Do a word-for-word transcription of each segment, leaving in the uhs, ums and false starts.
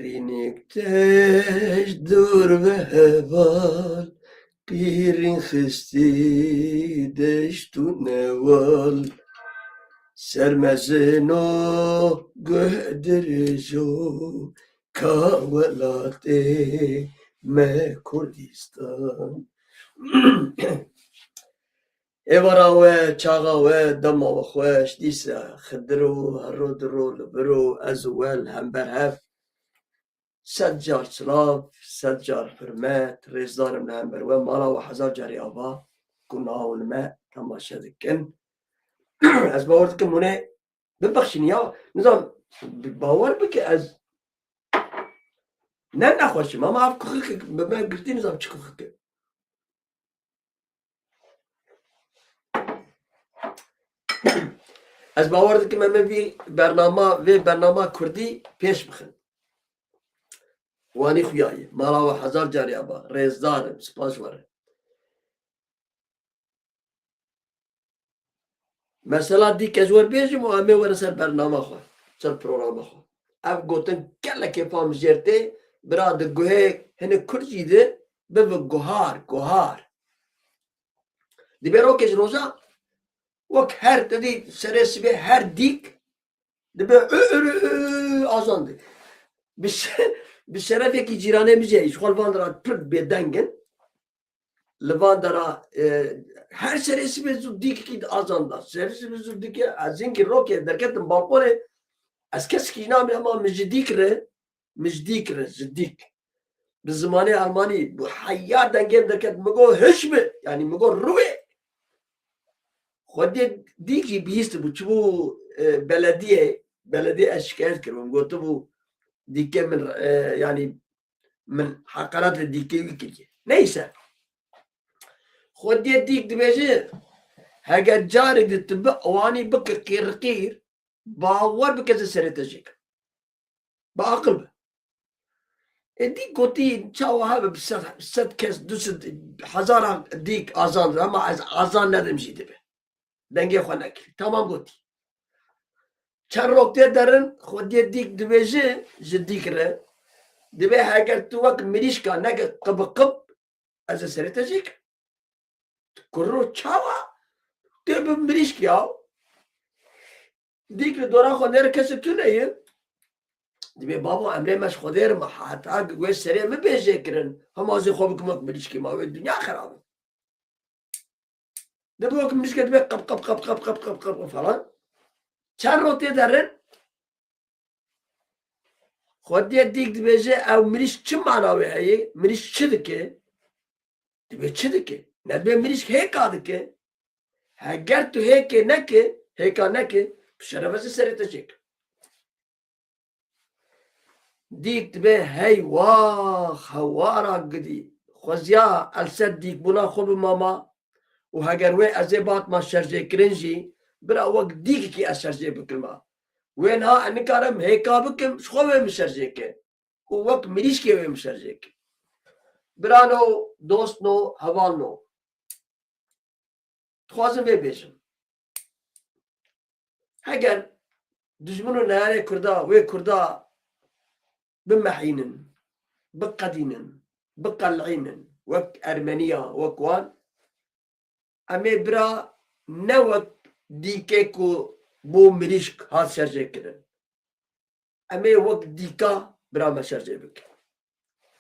Rînik teş dûr ve heval, qîrîn xistî deşt û newal. Ser mezin o guh dirêj o, ka welatê me Kurdistan. Êvara we, çaxa we, dema we xweş, dîsa Xidir û herro diro li vir û ez û we li hember hev. Sed car silav, sed car hurmet, rêzdar im li hember we. Mala we hezar carî ava ku niha hûn me temaşe dikin. Ez bawer dikim hûn ê bibexşînin ya. Nizam, bawer bike ez ne nexweş im ama ev kuxik bi me girtî nizam çi kuxik e. Ez bawer dikim em ê vî bernama, vê bernama kurdî pêş bixin. Wanî xuya ye. Mala we hezar carî ava. Rêzdar im. Spas were. Mesela dî ke ji we bêjim û em ê were ser bernama xwe, ser programa xwe. Ev gotin gelekê fam jêr tê, bira di guhê hinek kurd jî di bibe guhar, guhar. Dibê rokê ji roja wek her te dî serê sibê her dîk dibe ü, ü, ü, ü, azan di. Bi şe-, bi şerefekî cîranê min jî heye, ji xwe li van dera pir bêdeng in. Li van dera, e, her serê sibê zû dîkekî di azan da. Serê sibê zû dîke, ez hingî rokê derketim balkonê, ez kesekî jî namînim, ama min ji dîk re, min ji dîk re, ji dîk. Bi zimanê Almanî, bi heya dengê min derket, min got, "Hiş bi!" Yanî min got, "Ruwê!" Xwediyê dîk jî bihîstibû, çibû, e, belediyê, belediyê ez şikayet kiribûm, gotibû, dîkê min, e, yanî min heqaret li dîkê wî kiriye. Neyse. Xwediyê dîk dibêje, heger carê di tu bi wanî bike qîrqîr, bawer bike ez ê serê te jêkim. Bi aqil be. Ê dîk gotî, çawa hebe bi sed, sed kes, du sed, hezara dîk azan dibe, ama ez azan nedim jî dibe. Dengê xwe nekir. Tamam gotî. Çend rok tê derin, xwediyê dîk dibêje ji dîk re. Dibê heger tu wek mirîşka neke qib bi qib, ez ê serê te jêkim. Kuro çawa? Tê bi mirîşk ya. Dîk li dora xwe nêre kesê tune ye. Dibê babo emrê me ji Xwedê re me heta wê serê min bê jêkirin. Hema zê xwe bikim wek mirîşkê ma wê dinya xerab e. Dibe wek mirîşke dibe qap, qap, qap falan. Çend rok tê derin. Xwediyê dîk dibêje ew mirîşk çi mana wê heye? Mirîşk çi dike? Dibê çi dike? Nedibê mirîşk hêka dike. Heger tu hêkê neke, hêka neke, bi şeref ez ê serê te çêkim. Dîk dibe hey wax, hewara gidî. Xweziya el ser dîkbûna xwe bimama û heger wê ez ê batma şerjêkirin jî, bira wek dîkekî ez şerjê bikirma. Wê niha ez nikarim hêka bikim, ji xwe wê min şerjêke. Û wek mirîşkê wê min şerjêke. Birano, dostno, hevalno. Dixwazim vê bêjim. Heger dijmin û neyarê Kurda, wê Kurda bimehînin, biqedînin, biqelînin, wek Ermeniya, wek wan, em ê bira ne wek dîkê ku bo mirîşk hat şerjêkirin. Em ê wek dîka bira me şerjê bikin.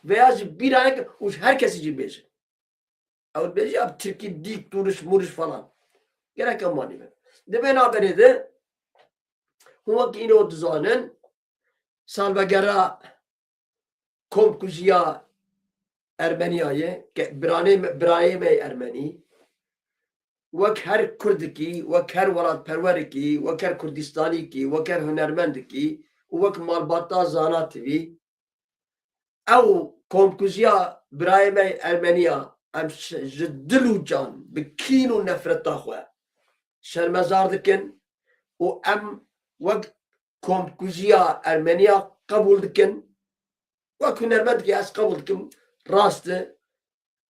Veya ji bîra neke û ji her kesî jî bêjin. Ew dibêje ya bi tirkî dîk, tûriş, mûriş falan. Gerek em wanî bin. Di vê navberê de hûn wek îro dizanin, salvegera komkujiya Ermeniya ye, ke-, biranê me, birayê me Ermenî, wek her Kurdikî, wek her welatperwerekî, wek her Kurdistanîkî, wek her hunermendikî û wek malbata zana tivî, ew komkujiya birayê me Ermeniya, em ş-, ji dil û can, bi kîn û nefreta xwe şermezar dikin û em wek komkujiya Ermeniya qebûl dikin. Wek hunermendekî ez qebûl dikim, rast e.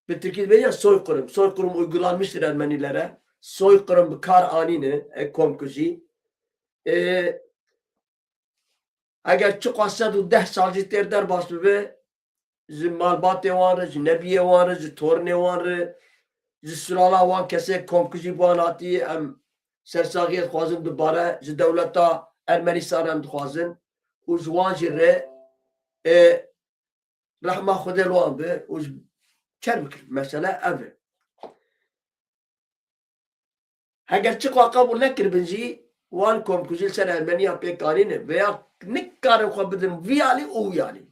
Bi tirkî dibêje soykırım. Soykırım uygulanmıştır Ermenilere. Soykırım bi kar anîne, e, komkujî. E, Eger çiqas sed û deh sal jî têr derbas bibe, ji malbatê wan re, ji nebiyê wan re, ji tornê wan re, ji surala wan kesê komkujî bi wan hatî, em sersaxiyê dixwazin dubare ji dewleta Ermenîstan em dixwazin û ji wan jî re, e, rehma Xwedê li wan be û ji çer bikir. Mesele ev e. Heger çiqa qebûl nekiribin jî, wan komkujî li ser Ermeniya pêk anîne veya nikarin xwe bidin vî alî û wî alî.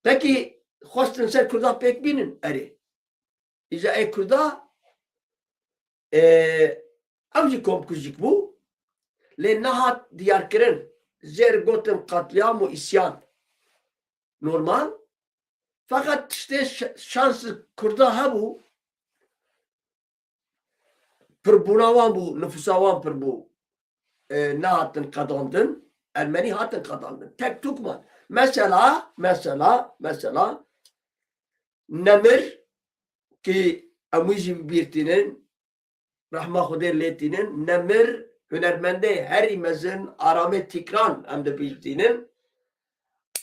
Pekî xwestin ser Kurda pêk bînin? Erê. Îja ê Kurda, e, ew jî komkujîk bû. Lê nehat diyarkirin. Jê re gotin qetlîam û îsyan. Normal. Feqet tiştê ş-, şans Kurda hebû, pirbûna wan bû, nifûsa wan pir bû. E, nehatin qedandin, Ermenî hatin qedandin. Tek tûk man. Mesela, mesela, mesela, Nemir ki em wî jî bi bîr tînin, rehma Xwedê lê tînin, Nemir hunermendê herî mezin Aramê Tîkran em di bîr tînin.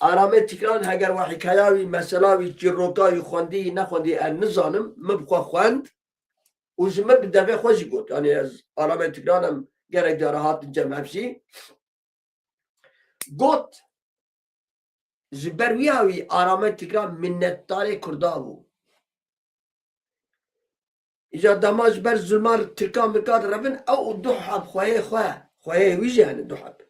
Aramê Tîkran heger we hîkaya wî, mesela wî, çîroka wî xwendî, nexwendî, ez nizanim, min bi xwe xwend û ji min bi devê xwe jî got. Yanî ez Aramê Tîkran em gelek cara hatin cem hevşî. Got, ji ber wiya wî Aramê Tîkran minnetdarê Kurda bû. Îja dema ji ber zulma Tirka Mirka direvin, ew û du heb xweyê xwe, xweyê wî jî hene du heb.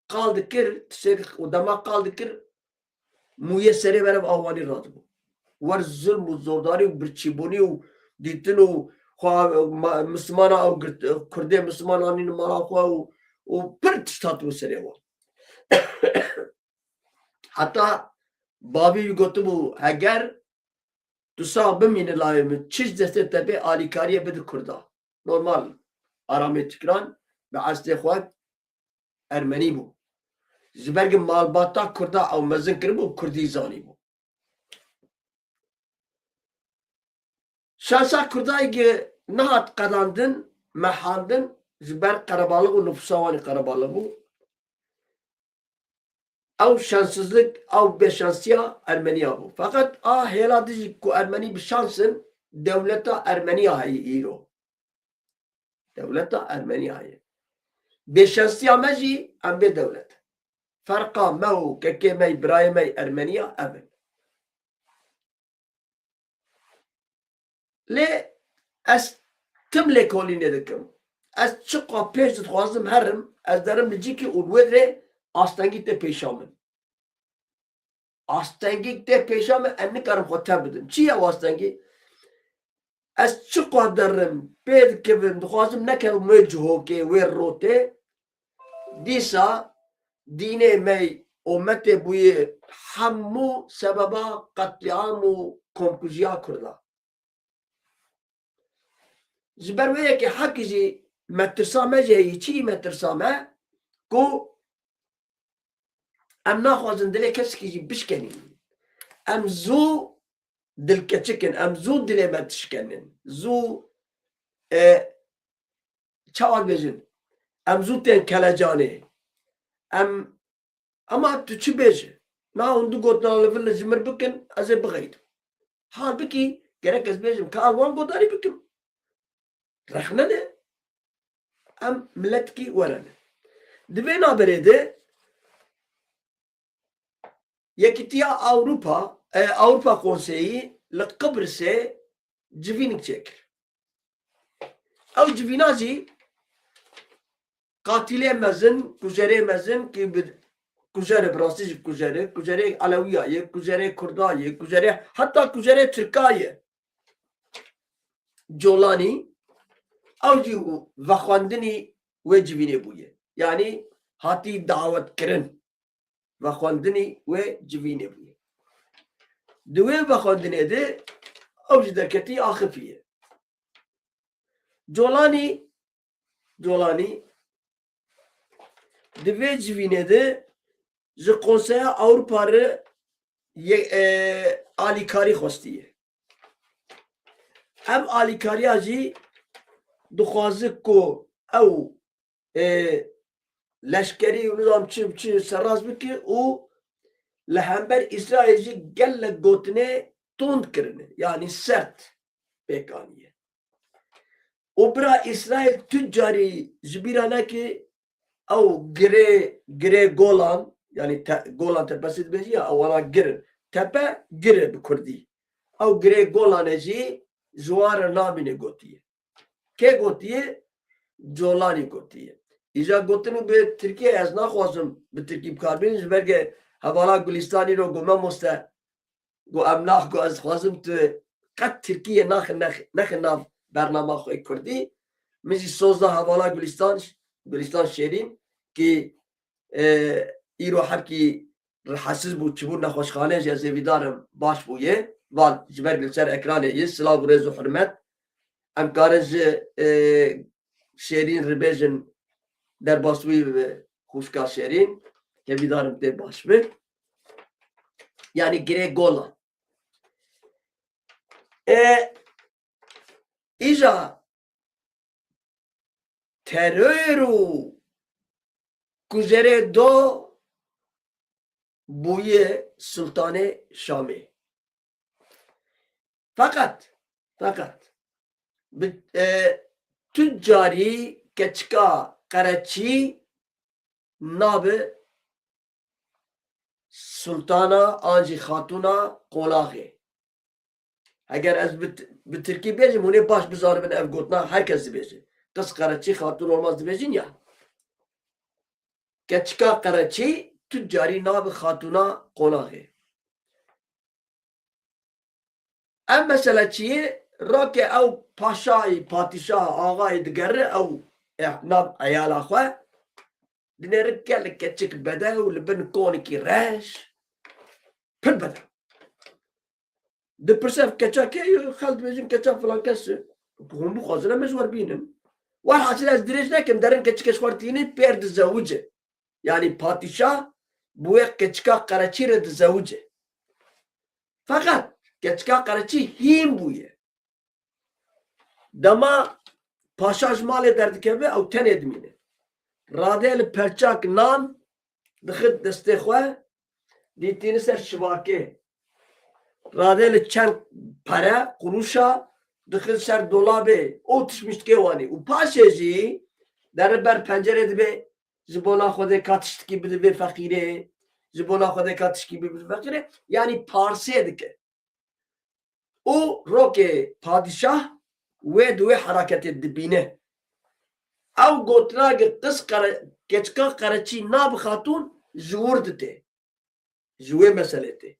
Qal dikir, tiştek û dema qal dikir, mûyê serê bere bi awanî radibû. Wer zulm û zordarî û birçîbûnî û dîtin û xwe ma-, Mislimana ew girt, Kurdê Misliman anîn mala xwe û, û pir tişt hatibû serê wan. Heta bavî wî gotibû, heger tu sax bimînî layê min, çi ji destê te bê, alîkariyê bide Kurda. Normal, Aramê Tîkran bi eslê xwe Ermenî bû. Ji ber ku malbata Kurda ew mezin kiribû, Kurdî zanîbû. Şansa Kurda yê ku nehat qedandin, mehandin, ji ber qerebalix û nifûsa wan ê qerebalix bû. Ew şansizlik, ew bêşansiya Ermeniya bû. Feqet a hêla dijî ku Ermenî bi şans in, dewleta Ermeniya heye îro. Dewleta Ermeniya heye. Bêşansiya me jî em bê dewlet. Ferqa me û kekê me, birayê me Ermeniya ev in. Lê ez tim lêkolînê dikim. Ez çiqa pêş dixwazim herim, ez derim li cîkî û li wê dirê astengî tê pêşa min. Astengî tê pêşa min, ez nikarim xwe tev bidim. Çi ye astengî? Ez çiqa derim, pê dikevim, dixwazim nekevim wê cihokê, wê rotê, dîsa dînê me, ometê bûye hemû sebeba qetlîam û komkujiya Kurda. Ji ber wê yekê hekî jî metirsa me jî heyî, çi yî metirsa me, ku em naxwazin dilê kesekî jî bişkenîn. Em zû dilkeçik in, em zû dilê me dişkenin. Zû, e, çawa dibêjin? Em zû tên kelecanê. Em, ema tu çi bêje? Na hûn du gotina li vir li ji mir bikin, ez ê bixeydim. Halbikî gerek ez bêjim, ka ez wan godarî bikim. Rexne ne. Em miletkî were ne. Di vê naberê de Yekîtiya Ewropa, e, Ewropa Konseyî li Qibrisê civînik çêkir. Ew civîna jî qatilê mezin, kujerê mezin ki bi kujerê, bi rastî jî kujerê, kujerê Elewiya ye, kujerê Kurda ye, kujerê, heta kujerê Tirka ye. Colanî, ew jî vexwendinî wê civînê bûye. Yanî hatî dawetkirin. Vexwendinî wê civînê bûye. Di wê vexwendinê de ew jî derketî axifiye. Colanî, Colanî di vê civînê de ji Konseya Ewropa re ye-, e, alîkarî xwestiye. Ev alîkariya jî dixwaze ku ew, e, leşkerî û nizam çi çi serrast bike û li hember Îsraîl jî gelek gotinê tund kirine, yanî sert pêk aniye. Û bira Îsraîl tu carî ji bîra neke ew girê, girê Golan, yanî te, Golan Tepesi dibêjin ya, ew wana gir in. Tepe gir e bi kurdî. Ew girê Golanê jî ji wan re namîne gotiye. Kê gotiye? Colanî gotiye. Îja gotin û bi tirkî ez naxwazim bi tirkî bikarbînim, ji ber ke hevala Gulîstan îro got, mamoste, got, em nax, got, ez dixwazim tu qet tirkî yê naxin, nex-, nexin nav bernama xwe yê kurdî. Min jî soz da hevala Gulîstan, Gulîstan Şêrîn, kî, e, îro hebkî rihesiz bû, çibû nexweşxane jî, ez hêvîdar im baş bûye. Van ji ber li ser ekranê ye, silav û rêz û hurmet. Em karin ji, e, Şêrîn re bêjin derbas wî bibe, xwişka Şêrîn. Hêvîdar im tê baş bi. Yanî girê Golan. E, îja teror û kujerê do bûye Sultanê Şamê. Feqet, feqet bi, e, tu carî keçika qereçî nabe sultana an jî xatûna qonaxê. Eger ez bi, bi tirkî bêjim, hûn ê baş bizanibin ev gotina her kes dibêje. Qız qereçî, xatûn olmaz dibêjin ya. Keçika qereçî tu carî nabe xatûna qonaxê. Ev mesele çi ye? Roke ew paşayî, patîşah, axayî digere ew e-, nav eyala xwe, dinêre gelek keçik bede û li bin konekî reş, pir bede. Dipirse, ev keça kê ye? Xelk dibêjin keça filan kes e. Hûn bixwazin em ê ji we re bînin. Werhasil ez dirêj nekim, derin keçikê ji xwe re tînin, pêr dizewice. Yanî patîşah bi wê keçika qereçî re dizewice. Feqet keçika qereçî hîn bûye. Dema paşa ji malê derdikeve, ew tenê dimîne. Radê li perçak nan dixit destê xwe, dîtîne ser şivakê. Radê li çend pere, qurûşa, dixit ser dolabê. O tişt mişt dike wanî. Û paşê jî dere ber pencerê dibe, ji bona Xwedê ka tiştikî bide vê feqîrê, ji bona Xwedê ka tişkî bide vê feqîrê. Yanî parsê dike. Û rokê padîşah wê di wê heraketê dibîne. Ew gotina ki qis qere-, keçika qereçî nabe xatûn ji wir ditê. Ji wê meselê tê.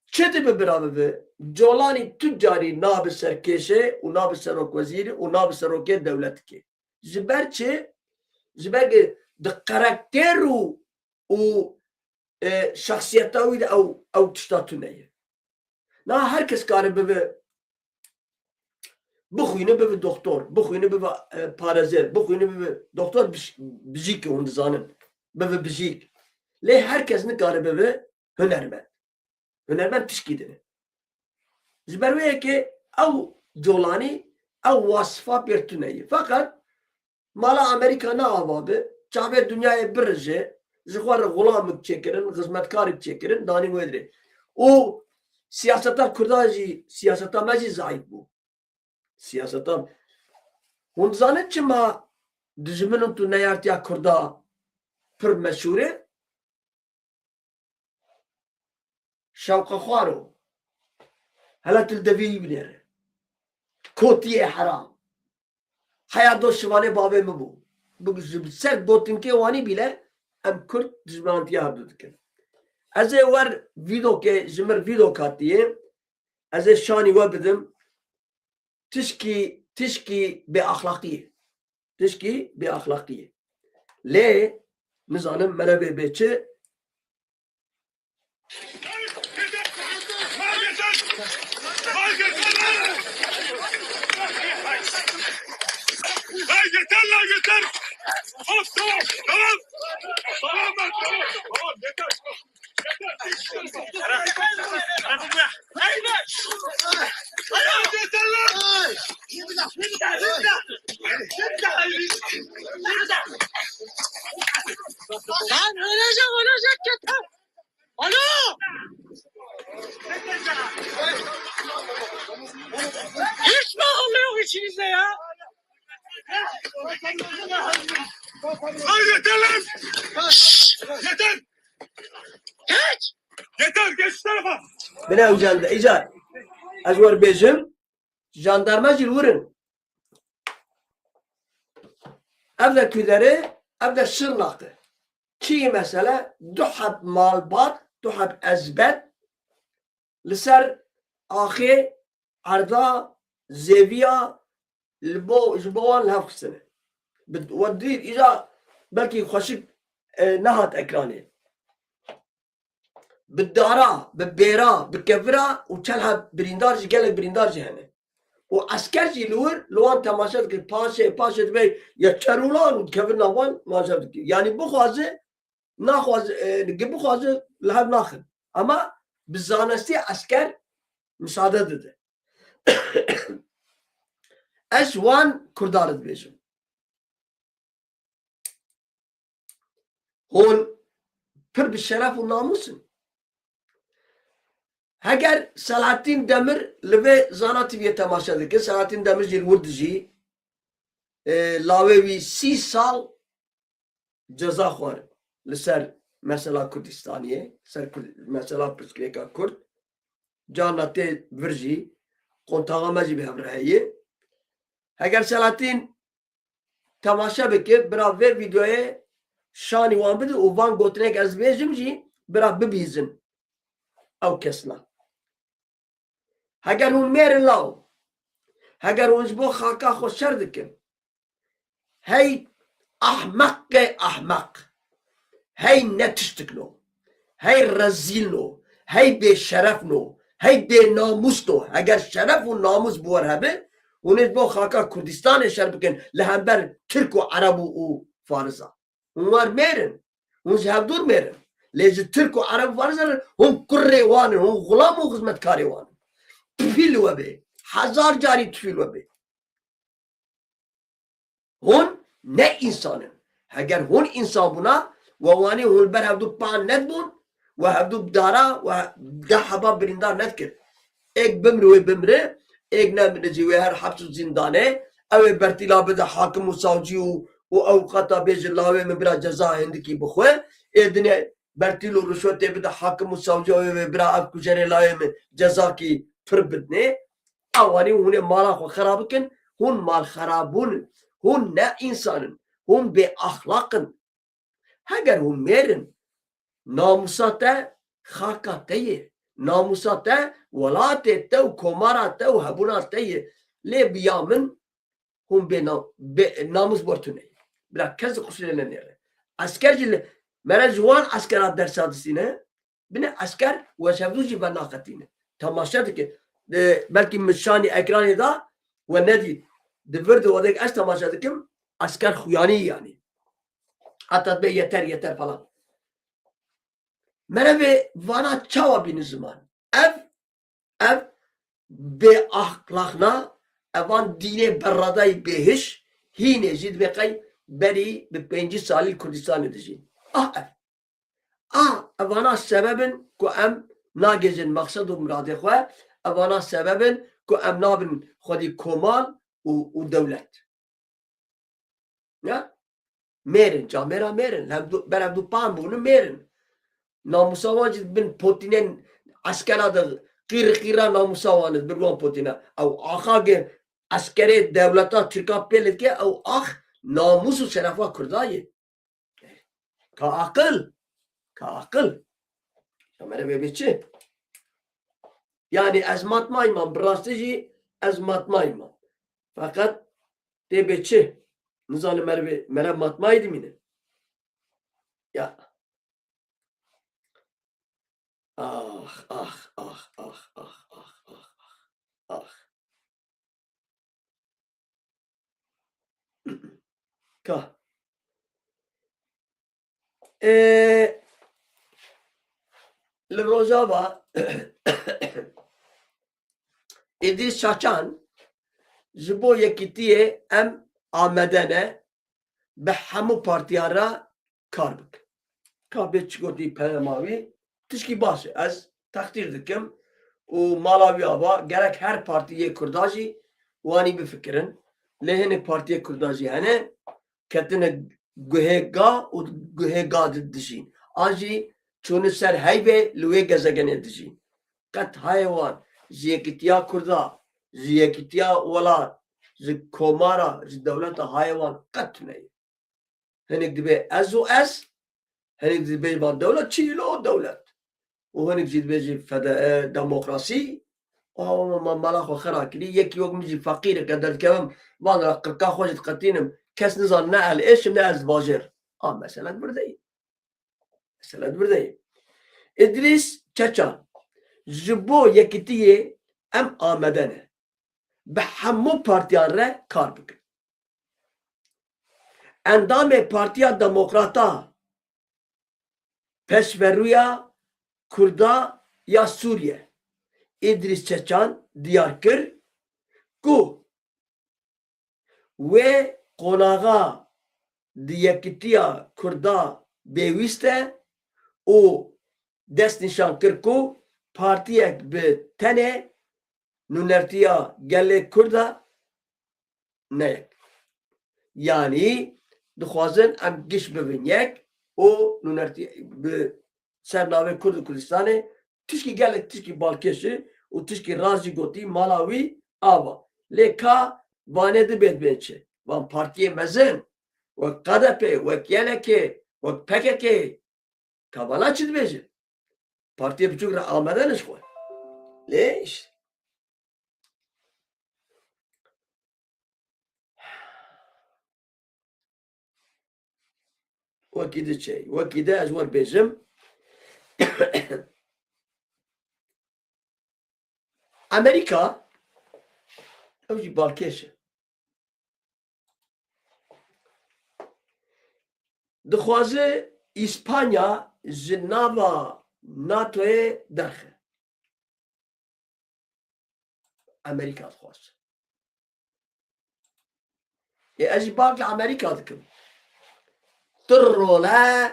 Çi dibe bira bibe? Colanî tu carî nabe serkêşê û nabe serokwezîrî û nabe serokê dewletikê. Ji ber çi? Ji ber ki di karakter û, û, e, şexsiyeta wî de ew, ew tişta tune ye. Na her kes kare bibe, bixwîne bibe doktor, bixwîne bibe, e, parêzer, bixwîne bibe doktor, bij-, bijîk hûn dizanin, bibe bijîk. Lê her kes nikare bibe hunermend. Hunermend tişkî dine. Ji ber wê yekê ew colanî, ew wasifa pêr tune ye. Feqet mala Amerîka ne ava be, çavê dinyayê birije, ji xwe re xulamik çêkirin, xizmetkarik çêkirin, danî wê dirê. Û siyaseta Kurda jî, siyaseta me jî zayîf bû. Siyaseta. Hûn dizanin çima dijmin û tuneyartiya Kurda pir meşhûr e? Şewqe Xwaro. Hela tu li devê wî binêre. Kotiyê heram. Heya do şivanê bavê min bû. Bi, ji ser gotinkê wanî bîle em Kurd dijminantiya hevdu dikin. Ez ê wer vîdokê, ji min vîdok hatiye. Ez ê şanî we bidim. Tişkî, tişkî bêaxlaqî ye. Tişkî bêaxlaqî ye. Lê nizanim merevê bê çi. Yeter lan, yeter! Of, tamam, tamam! Tamam lan, tamam! Tamam, yeter! Ya. Ay, yeter lan! Şşş! Yeter! Geç! Yeter, geç şu tarafa! Bine ew jande, îcar. Ez wer bêjim, jandarma jî li wir in. Ev de Kuderê, ev de Şirnexê. Çi ye mesele? Du heb malbat, du heb ezber li ser axê erda zêviya li bo, ji bo wan li hev xistine. Bi, we dît îca belkî xweşik, e, nehat ekranê. Bi dara, bi bêra, bi kevira û çend heb birîndar jî, gelek birîndar jî hene. Û esker jî li wir li wan temaşe dikir. Paşê, paşê dibe ya çerolan û dikevir nav wan temaşe dikir. Yanî bixwaze, naxwaze, e, gi bixwaze li hev naxin. Ama bi zanestî esker misade dide. Ez wan Kurdan dibêjim. Hûn pir bi şeref û namûs in. Heger Selahattin Demir li vê Zana T V'yê temaşe dike, Selahattin Demir jî li wir dijî, e, lawê wî sî sal ceza xwar li ser mesela Kurdistaniyê, ser Kurd-, mesela pirsgirêka Kurd, carna tê vir jî, kontaxa me jî bi hev re heye. Heger Selahattin temaşe bike, bira vê vîdeoyê şanî wan bide û van gotinek ez bêjim jî bira bibîzin ew kesna. Heger hûn mêrin law, heger hûn ji bo xaka xwe şer dikin, hey ahmeqê ahmeq, hey ne tiştik no, hey rezîl no, hey bêşeref no, hey bênamûs no. Heger şeref û namûs bi wer hebe, hûn ê ji bo xaka Kurdistanê şer bikin li hember Tirk û Ereb û, û Farisa. Hûn wer mêrin. Hûn ji hevdûr mêrin. Lê ji Tirk û Ereb û Farisa re hûn kurê wan in, hûn xulam û xizmetkarê wan in. Tifî li we bê. Hezar carî tifî li we bê. Hûn ne însan in. Heger hûn însan bûna, we wanî hûn li ber hevdû pan nedibûn, we hevdû bi dara, we deh heba birîndar nedikir. Êk bimri wê bimri, êk nemri jî wê her heps û zîndanê, ew ê bertîla bide hakim û savcî û, û ewqata bêje lawê min bira ceza hindikî bixwe, ê dinê bertîl û rişwetê bide hakim û savcî, ew ê wê bira ev kujerê lawê min cezakî pir bidinê. Ewanî hûn ê mala xwe xera bikin, hûn mal xerabûn in, hûn ne însan in, hûn bê axlaq in. Heger hûn mêr in, namûsa te xaka te ye, namûsa te welatê te û komara te û hebûna te ye. Lê bi ya min hûn bê na-, bê namûs bo tune ye. Bila kes di qusûrê nenêre. Esker jî li, mere ji wan eskera dersa distîne, bine esker û ez hevdû jî venaqetîne. Temaşe dike. E, belkî min şanî ekranê da we nedît. Di vir de wextek ez temaşe dikim, esker xuyanî yanî. Heta dibe yeter, yeter falan. Mere vê vana çawa bînin ziman? Ev, ev bê axlaqna, evan dînê berradayî bêhiş, hînê jî dibe qey berî bi pêncî salî li Kurdistanê dijîn. Ah ev. Ah, evana sebeb in ku em nagêjin mexsed û miradê xwe, evana sebeb in ku em nabin xwedî komal û, û dewlet. Ya? Mêr in, camêra mêr in. Hevdu, ber hevdu pan bûne mêr in. Namûsa wan jî bin potînên eskera de qîr qîra namûsa wan in, bir wan potîne. Ew axa ge eskerê dewleta Tirka pê dike, ew ax namûs û şerefa Kurda ye. Ka aqil. Ka aqil. Ya mere bê bê çi? Yani ez matmayî mam, bi rastî jî ez matmayî mam. Feqet tê bê çi? Nizanim mere bê, mere matmayî dimîne. Ya. Ah, ah, ah, ah, ah, ah, ah, ah. Ka. Ê, li Rojava Îdrîs Çaçan ji bo yekîtiyê em amade ne bi hemû partiyan re kar bikin. Ka bê çi gotî peyama wî, tişkî baş e. Ez textîr dikim û mala wî ava gerek her partî yê Kurda jî wanî bifikirin. Lê hinek partiyê Kurda jî hene, ketine guhê ga û guhê ga di dijîn. An jî çûne ser heyvê li wê gezegenê dijîn. Qet hayê wan ji yekîtiya Kurda, ji yekîtiya welat, ji komara, ji dewleta hayê wan qet tune ye. Hinek dibê ez û ez, hinek dibê van dewlet çi lo dewlet. Û hinek jî dibêjî fede-, e, demokrasî. Û ma-, mala xwe xera kirî. Yekî wek min jî feqîr e, ke derdikevim, van re qirka xwe jî diqetînim. Kes nizan ne el êşim ne ez bajêr. A, mesele di vir de ye. Mesele di vir de ye. Îdrîs Çeçan, ji bo yekîtiyê em amade ne. Bi hemû partiyan re kar bikin. Endamê Partiya Demokrata Peşverûya Kurda ya Sûriye, Îdrîs Çeçan diyar kir ku wê qonaxa di yekîtiya Kurda pêwîst e û destnîşan kir ku partiyek bi tenê nûnertiya gelê Kurd e, ne yek. Yanî dixwazin em giş bibin yek û nûnertî bi ser navê Kurd û Kurdistanê tişkî gelek tişkî balkêş e û tişkî rast jî gotî mala wî ava. Lê ka vanê dibê dibên çi? Van partiyê mezin, wek K D P, wek Y L K, wek P K K, Kavala çi dibêje? Partiyê biçûk re amade ne ji xwe. Lê işte. Wekî diçe, wekî de ez wer bêjim. Amerîka, ew jî balkêş e. Dixwaze Îspanya ji nava NATOyê derxe. Amerîka dixwaze. Ê, ez jî bak li Amerîka dikim. Tu role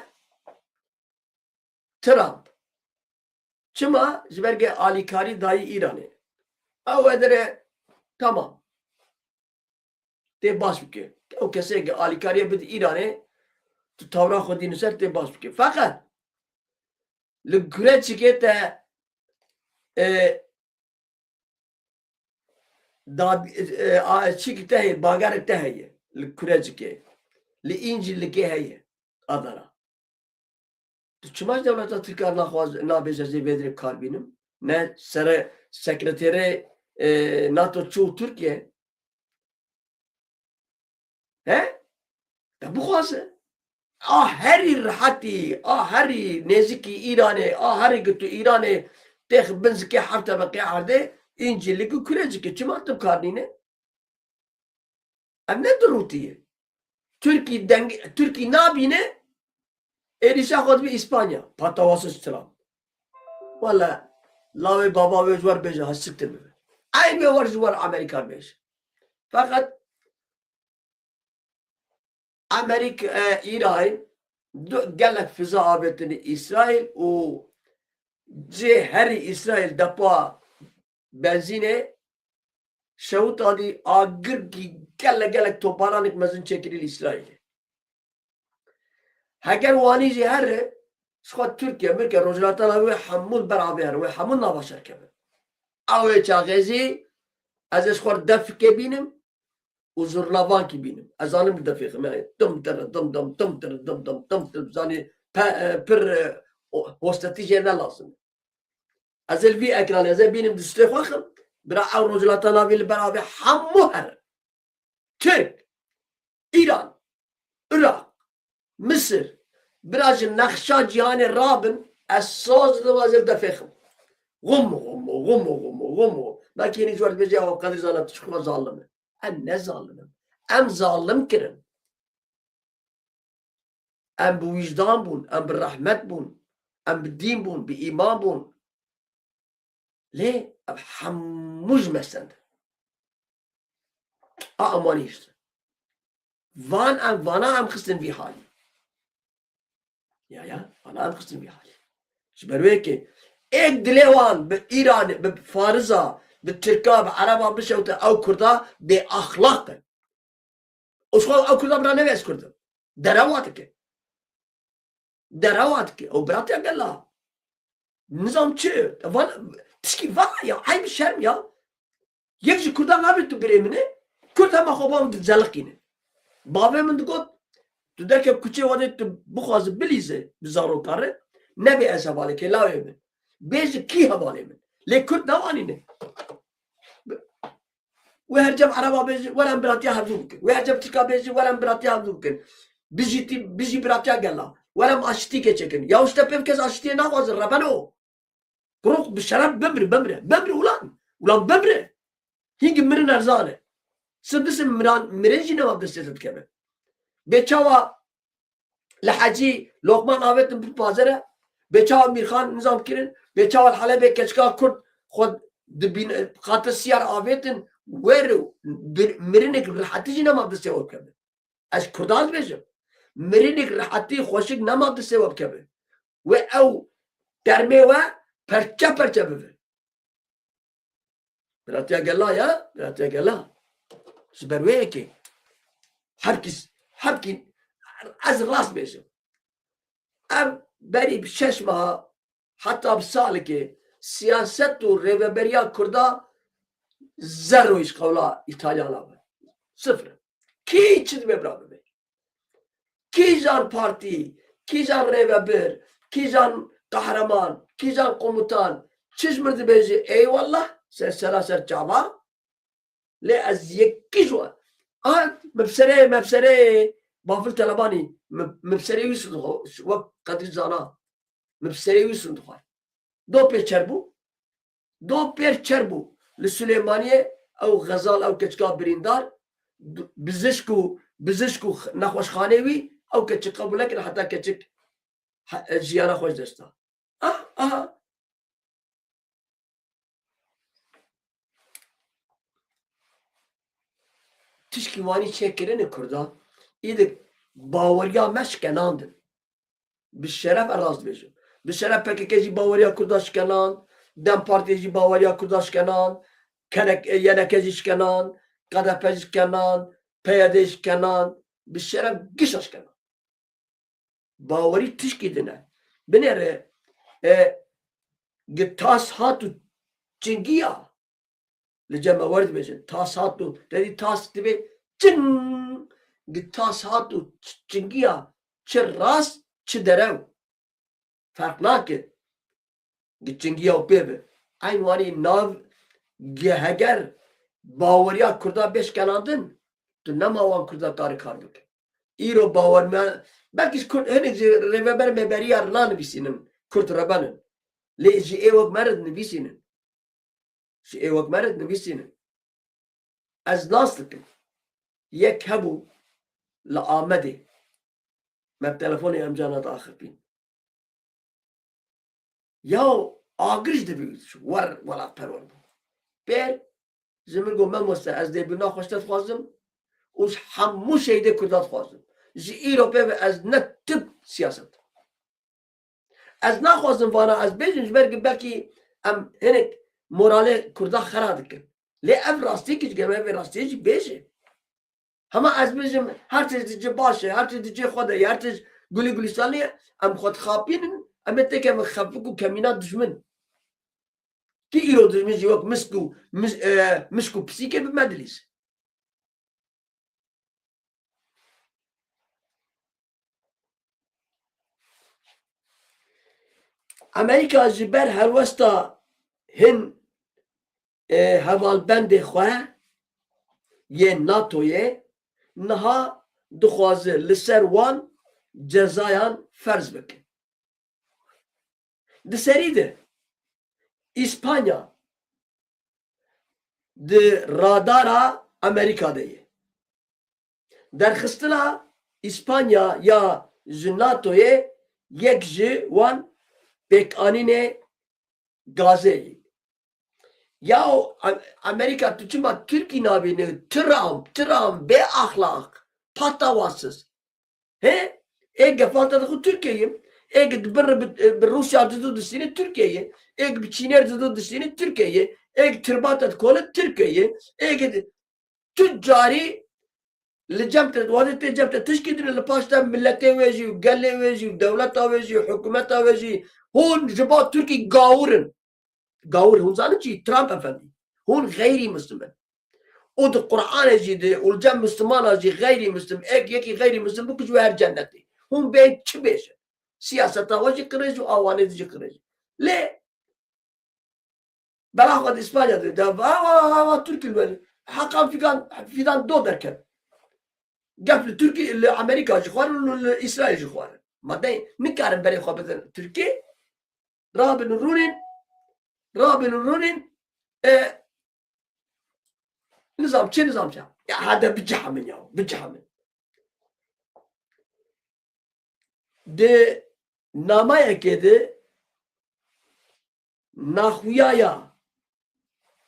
Trump. Çima? Ji ber ke alîkarî dayî Îranê. Ew vedire, tamam. Tê baş bike. Ew kesê ke alîkariyê bide Îranê, tu tawra xwe dînî ser, tê baş bike. Feqet li gureçikê te, e, dab-, e, a, çik te heye, bagerek te heye. Li Kurecikê. Li Încîlikê heye. Adana. Tu çima ji dewleta Tirk re naxwaz-, nabêje ez ê vê dirê kar bînim? Ne sere sekreterê, e, NATO çû Tirkiye? He? Te bixwaze. A herî rehetî, a herî nêzikî Îranê, a herî ku tu Îranê têx bin zikê heft tebeqê erdê, Încîlik û Kurecikê. Çima tu kar nîne? Em ne di rûtî ye. Tirkî deng-, Tirkî nabîne, êrîşa xwe dibe Îspanya. Patawasız Trump. Wele, lawê baba wê ji wer bêje, ha siktir bibe. Eyn wê wer ji wer Amerîka bêje. Feqet Amerîka, e, Îran du gelek fiza avêtine Îsraîl û cê herî Îsraîl depa benzînê şewitandî, agirkî gelek gelek toparanek mezin çêkirî li Îsraîlê. Heger wanî jî here, ji xwe Tirkiye, Mirke, Rojhilata Navîn wê hemû li ber avê here, wê hemû nava şer kevin. Ew ê çaxê jî ez ê ji xwe re defikê bînim û zurnavankî bînim. Ez zanim bi defê xwe, yani, dim tir, dim dim, dim tir, dim dim, dim tir, zanî, pe-, e, pir, e, o-, hostetî jê ne lazim e. Ez ê li vî ekranê, ez ê bînim distê xwe xim, bira ew Rojhilata Navîn li ber avê hemû herin. Tirk, Îran, Iraq, Misir, bira ji nexşa cîhanê rabin, ez soz didim, ez ê li defê xim. Xum, xum, xum, xum, xum. Belkî hinî ji we re dibêje, "Ya Qedir Zana, tu çi xwe zalim e." Em ne zalim in. Em zalim kirin. Em bi wijdan bûn, em bi rehmet bûn, em bi dîn bûn, bi îman bûn. Lê ev hemû ji me stend. A emanî hiştin. Van em, vana em xistin vî halî. Ya, ya, vana em xistin vî halî. Ji ber wê yekê êk dilê wan bi Îranê, bi Fariza, bi Tirka, bi Ereba bişewte, ew Kurda bê axlaq in. Û ji xwe ew Kurda bira nebe ez Kurd im. Derewa dike. Derewa dike. Ew biratiya gela. Nizam çi? Van, tişkî va ya, eyb şerm ya. Yek ji Kurdan nabe tu birê min e, Kurd hema xwe ban diceliqîne. Bavê min digot, tu derke kuçê wadê tu bixwazi bilîze bi zaroka re, nebe ez hevalekê lawê min. Bêje kî hevalê min. Lê Kurd nawanîne. Wê her cem Ereba bêje, were em biratiya hevdû bikin. Wê her cem Tirka bêje, were em biratiya hevdû bikin. Bijî tî, bijî biratiya gela. Were em aşitîkê çekin. Ya işte pêv kes aşitiyê naxwazin, rebeno. Kurok bi şeref bimre, bimre. Bimre ulan. Ulan bimre. Hîngî mirin erzan e. Sibisê miran, mirin jî nema destê te dikeve. Bê çawa li Hecî Lokman avêtin bi pazere, bê çawa Mîrxan nizam kirin, bê çawa li Helebê keçika Kurd xwe dibîn, xatir siyar avêtin, wer bir, mirinek rehetî jî nema destê we bikeve. Ez Kurdan dibêjim. Mirinek rehetî xweşik nema destê we bikeve. Wê ew termê we perçe perçe bibe. Biratiya gela ya, biratiya gela. Ji ber wê yekê. Her kis, her kî, ez rast bêjim. Ev berî bi şeş meha heta bi salekê siyaset û rêveberiya Kurda zero ji qewla Îtalyan nabe. Sifir. Kî çi dibe bira bibe. Kîjan partî, kîjan rêvebir, kîjan qehreman, kîjan komutan, çi ji min dibêje, eyvallah, ser sera ser çava. Lê ez yekî ji wan. A, mebserê, mebserê Bafil Telebanî, me-, mebserê wî sindixwe, wek Qedîr Zana. Mebserê wî sindixwe. Do pê çer bû. Do pêr çer bû. Li Silêmaniyê ew Xezal, ew keçika birîndar, d-, bizişk û, bizişk û x-, nexweşxanê wî, ew keçik qebûl nekin, heta keçik he-, jiyana xwe ji dest da. Ah, aha. Tişkî wanî çêkirinê Kurda, îdik baweriya me şkenandin. Bi şeref ez rast dibêjim. Bi şeref P K K jî baweriya Kurda şikenan, DEM Partiyê jî baweriya Kurda şikenan, K N K, Y N K jî şikenan, K D P jî şikenan, P Y D şikenan, bi şeref gişa şikenan. Bawerî tişkî din e. Binêre, e, gi tas hat û çingiya. Li cem me wer dibêjin. Tas hat û, te dî tas dibe çing. Gi tas hat û ç-, çingiya çi rast, çi derew. Ferq nake. Gi çingiya û pê bi. Eyn wanî nav gi heger baweriya Kurda bê şkenandin, tu nema wan Kurda karê kar bike. Îro bawer me, belkî ji Kurd, hinek ji rêveber me beriya rina nivîsînin, Kurd rebenin. Lê ji ê wek me re dinivîsînin. Ji ê wek me re dinivîsînin. Ez nas dikim. Yek hebû li Amedê. Me bi telefonê em cana diaxifîn. Ya agir ji dibî wer welatperwer bû. Pêr ji min got, "Memoste, ez dê bîrna xwe ji te dixwazim û ji hemû şehîdê Kurda dixwazim. Ji îro pê ve ez ne tip siyaset." Ez naxwazim vana ez bêjim, ji ber ku belkî em hinek moralê Kurda xera dikin. Lê ev rastiyekî ji gel me vê rastiyê jî bêje. Hema ez bêjim, her tişt diçe baş e, her tişt diçe xwe de ye, her tişt gulî gulîstanê ye, em xwe dixapînin, em ê têkevin xefik û kemîna dijmin. Kî îro dijmin jî wek misk û, mis-, e, misk û pisîkê bi me dilîz. Amerîka ji ber helwesta hin, e, hevalbendê xwe yê natoyê niha dixwaze li ser wan cezayan ferz bike. Di serî de Îspanya di radara Amerîka de ye. Derxistina Îspanya ya ji natoyê yek ji wan pêkanînê gazê ye. Ya Am-, Amerîka tu çima Tirkî nabîne? Trump, Trump bê axlaq, patawasız. He? Ê gefan te dixu Tirkiye ye. Ê bi, bi, bi Rûsya didu distîne Tirkiye ye. Ê bi Çînê didu distîne Tirkiye ye. Ê tirbata dikole Tirkiye ye. Ê di-, tu carî Li cem te, dixwaze tê cem te tişkî din e, li paş te miletê wê jî, gelê wê jî, dewleta wê jî, hikûmeta wê jî, hûn ji bo Tirkî gawir in. Gawir hûn zanin çi? Trump efendî. Hûn xeyrî muslim in. Û di Qur'anê jî de û li cem muslimana jî xeyrî muslim, ek yekî xeyrî muslim bikuje her cennetê. Hûn bên çi bêjin? Siyaseta we jî qirêj û awanê jî qirêj. Lê bela xwe di İspanya de, de, va, va, va, va, Türk ilmeni. Hakan Fidan, Fidan do derket. Gef li Tirkî, li Amerîka jî xwarin û li Îsraîl jî xwarin. Ma dey nikarin berê xwe bidin Tirkî. Rabin û rûnin, rabin û rûnin. E, nizam çi, nizam çi? Ya hade bicehemin ya, bicehemin. Di namayekê de naxuyaya